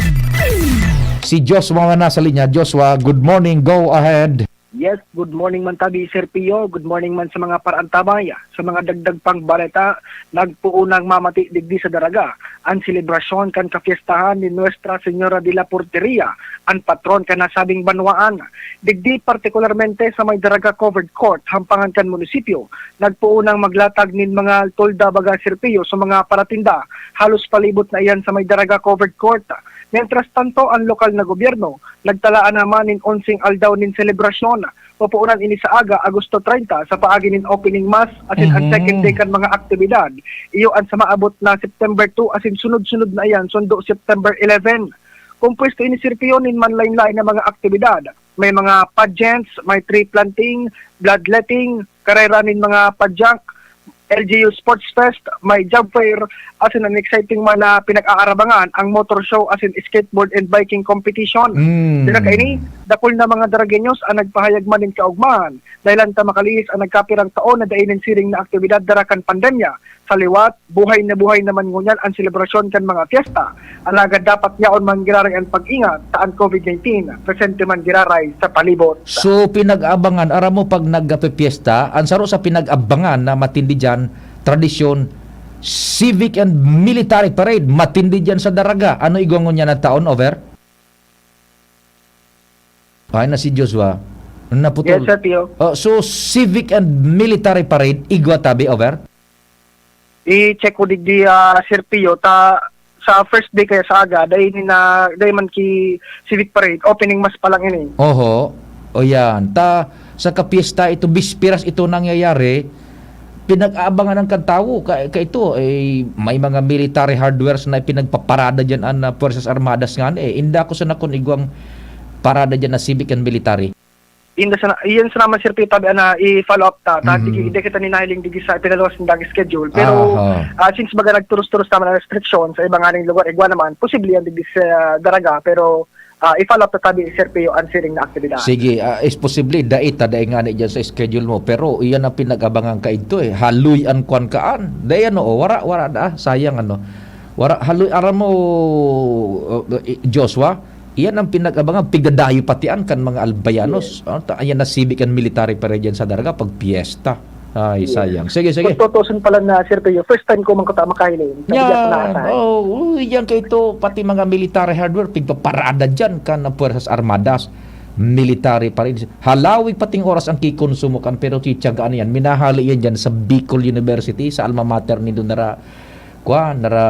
Si Joshua na nasa linya. Joshua, good morning, go ahead. Yes, good morning man tabi, Sir Pio. Good morning man sa mga paraantabay. Sa mga dagdag pang baleta, nagpoon nang mamati digdi sa Daraga an selebrasyon kan kapiestahan ni Nuestra Señora de la Porteria, an patron kan nasabing banwaan. Digdi, partikularmente sa may Daraga Covered Court, hampangan kan munisipyo, nagpoon nang maglatag nin mga tolda, baga, Sir Pio, sa mga paratinda. Halos palibot na iyan sa may Daraga Covered Court. Mientras tanto, an lokal na gobyerno nagtalaan naman nin onseng aldaw nin selebrasyon. Pupunan ini sa aga, Agosto treinta, sa paagi nin opening mass, asin an Mhm. second day kan mga aktibidad. Iyo an sa maabot na September two, asin sunod-sunod na iyan, sundo September eleven. Kompuesto ini, Sir Pio, nin manlain-lain na mga aktibidad. May mga pageants, may tree planting, bloodletting, karera nin mga padyak, L G U Sports Fest, may job fair, asin an exciting man na pinag-aarabangan, ang motor show asin skateboard and biking competition. Mm. Dira kaini, dakul na mga Daragueños an nagpahayag man nin kaogmahan, dahelan ta makalihis an nagkapirang taon na dai nin siring na aktibidad dara kan pandemya. Sa liwat, buhay na buhay naman ngunyan an selebrasyon kan mga pyesta. Alagad dapat yaon man giraray an pag-ingat ta an COVID nineteen, presente man giraray sa palibot. So, pinag-abangan, aram mo, pag nagpepyesta, ang saro sa pinag-abangan na matindi diyan, tradisyon, civic and military parade, matindi diyan sa Daraga. Ano igwa ngunyan na taon, over? Ay na si Joshua. Naputol. Yes, Sir Pio. Oh, so, civic and military parade, igwa tabi, over? I-check ko digdi, ah, Sir Pio, ta sa first day kaya sa aga, dai ni na, dai man ki civic parade, opening mass pa lang ini. Oho. O yan. Ta, sa kapiesta ito, bisperas ito nangyayari, pinag-aabangan ng kan tawo. Ka, ka ito, eh, may mga military hardwares na pinagpaparada dyan ang, ah, Puwersas Armadas nga, eh. Inda ko sa nakon igwang parada dyan na civic and military. Inda sana, iyan sana man, Sir Pio, tabi ana, i-follow up ta. Ta, Mhm. digi, di kita ni nahiling digi sa pinaluwas nindang schedule. Pero, Aha. ah, since baga nagturos-turos naman ang restriction sa iba nganing lugar, igwa naman, posible yan digdi sa Daraga, pero, ah, i-follow up ta tabi, Sir Pio, ang siring na aktibidad. Sige, ah, is posible, dai ta, dai ngani dyan sa schedule mo, pero iyan ang pinag-abangan kaidto, eh. Haloy an kwan kaan. Dai ano, oh, wara, wara da, sayang ano. Wara, haloy, aram mo, uh, Joshua, Iyan ang pinag-abangan, pigdadayo patian kan mga Albayanos. Yes. Oh, ta-, ayan na civic and military parade yan sa Daraga pag piyesta. Ay, yes, sayang. Sige, sige. Kung tutuusin pala na, Sir Pio, first time ko man kuta makahiling. Sabi niya, yan, oh, uy, yan kayo to, pati mga military hardware, pigpaparada dyan kan Puwersas Armadas, military parade. Halawig pating oras ang kikonsumo kan, pero titiyagaan yan. Minahali yan dyan sa Bicol University, sa alma mater ni Donara Kwan, nara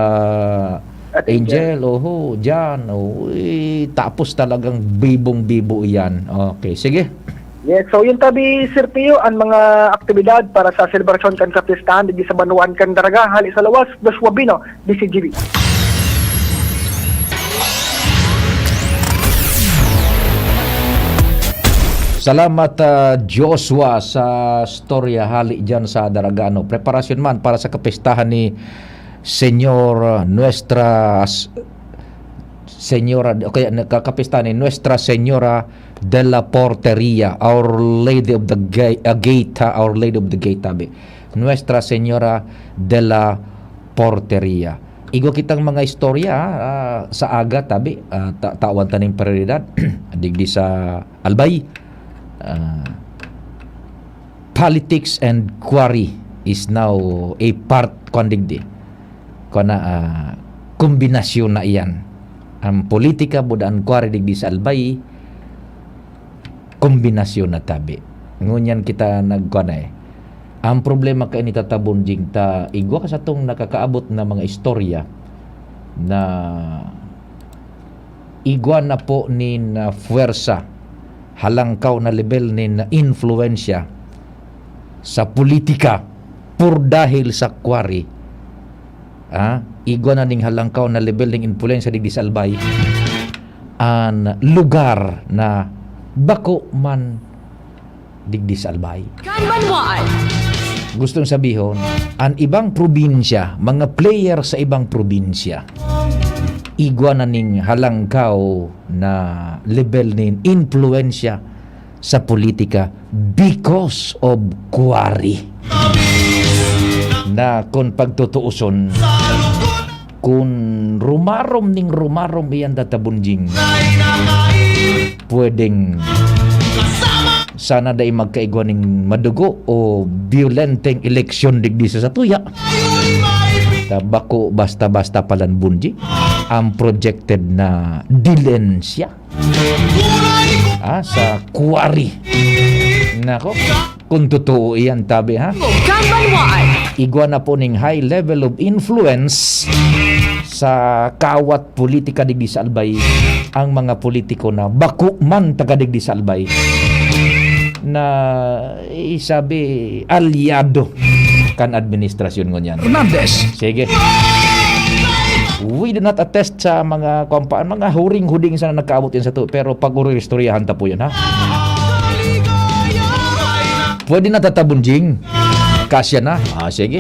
At Angel, Angel. Oho, dyan. Uy, tapos talagang bibong-bibo yan. Okay, sige. Yes, so yun tabi, Sir Pio, ang mga aktibidad para sa selebrasyon kan kapistahan digdi sa banwaan kan Daraga, hali sa lawas, Joshua Bino, D C G B. Salamat, ah, Joshua, sa storya hali dyan sa Daraga, ano. Preparasyon man para sa kapistahan ni Señor, ah, Nuestra S-, Señora, o kaya nagkakapista ni Nuestra Señora de la Porteria, Our Lady of the Ga-, ah, Gate, ha, Our Lady of the Gate, tabi. Nuestra Señora de la Porteria. Igwa kitang mga istorya, ah, sa aga, tabi, ah, ta-, tawan ta ning prioridad, digdi sa Albay. Ah, politics and quarry is now a part, kwan digdi. Kwan na, ah, kombinasyon na iyan. Ang politika, buda an quarry digdi sa Albay, kombinasyon na tabi. Ngunyan kita nagkwan na eh. Ang problema kaini, Tata Bonjing, ta igwa ka satong nakakaabot na mga istorya na igwa na po nin, ah, fuwersa, halangkaw na lebel nin influensya sa politika por dahil sa quarry. Ah, igwa na ning halangkaw na lebel ning influensya digdi sa Albay, an lugar na bako man digdi sa Albay. Kan banwaan. Gustong sabihon, an ibang probinsya, mga player sa ibang probinsya, igwa na ning halangkaw na lebel nin influensya sa politika because of quarry. Na kun pagtutuuson, kun rumarom ning rumarom iyan, Tata Bonjing, pwedeng sana dai magkaigwa ning madugo o biyolenteng eleksyon digdi sa satuya. Ta bako basta-basta palan, Bonjing, ang projected na dilensya. Ah, sa quarry. Nako, kung totoo iyan, tabi, ha? Kan banwaan. Igwa na po ning high level of influence sa kawat politika digdi sa Albay ang mga politiko na bako man taga digdi sa Albay na, eh, sabi, alyado kan administrasyon ngunyan. Hernandez. Sige. We do not attest sa mga, kwan pa, mga huring-huding sana nagkaabot yan sa to, pero pag-uri-istoryahan ta po yan, ha? Pwede na, Tata Bonjing? Kasya na? Ah, sige.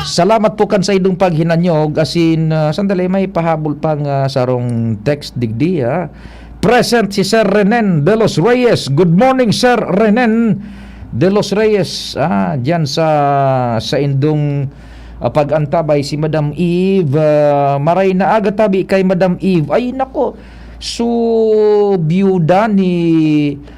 Salamat po kan sa idong paghinanyog. Asin, ah, sandali, may pahabol pang, ah, sarong text digdi, ah. Present si Sir Renen de los Reyes. Good morning, Sir Renen de los Reyes. Ah, diyan sa, sa indong, ah, pag-antabay si Madam Eve. Ah, maray na aga tabi kay Madam Eve. Ay, nako. So, biyuda ni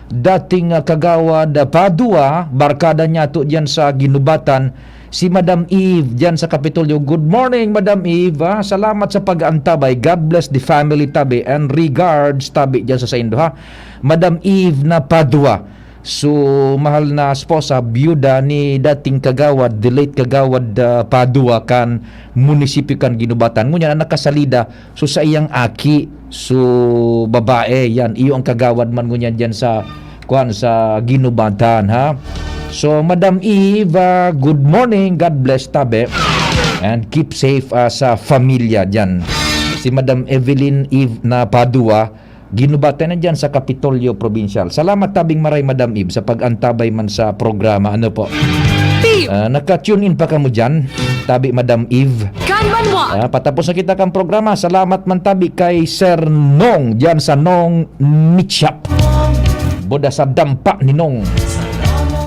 dating, ah, Kagawad, ah, Padua, barkada niya to diyan sa Ginubatan, si Madam Eve diyan sa Kapitolyo. Good morning, Madam Eve, ah. Salamat sa pag-aantabay. God bless the family tabi and regards tabi diyan sa saindo, ha. Madam Eve na Padua. So, mahal na esposa, biyuda ni dating Kagawad, the late Kagawad, ah, Padua kan munisipyo kan Ginubatan. Ngunyan, ang nakasalida, so, sa iyang aki, so, babae, yan. Iyo ang kagawad man ngunyan diyan sa, kwan, sa Ginubatan, ha? So, Madam Eve, ah, good morning. God bless tabi. And keep safe, ah, sa familia diyan. Si Madam Evelyn Eve na Padua, Ginubatan na diyan sa Kapitolyo Probinsyal. Salamat tabing maray, Madam Eve, sa pag-antabay man sa programa. Ano po? Eve! Ah, naka-tune in pa kamo diyan, tabi, Madam Eve. Kan banwa! Ah, patapos na kita kang programa. Salamat man tabi kay Sir Nong diyan sa Nong Meat Shop. Boda sa dampa ni Nong.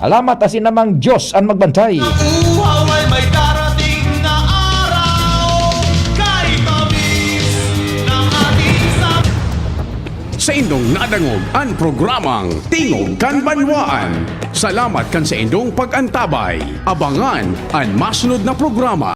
Salamat, asin namang Diyos ang magbantay. Uhaw ay may darating na araw, kay tamis ng ating sa- Saindong nadangog an programang Tingog kan Banwaan. Salamat kan saindong pag-antabay. Abangan an masunod na programa.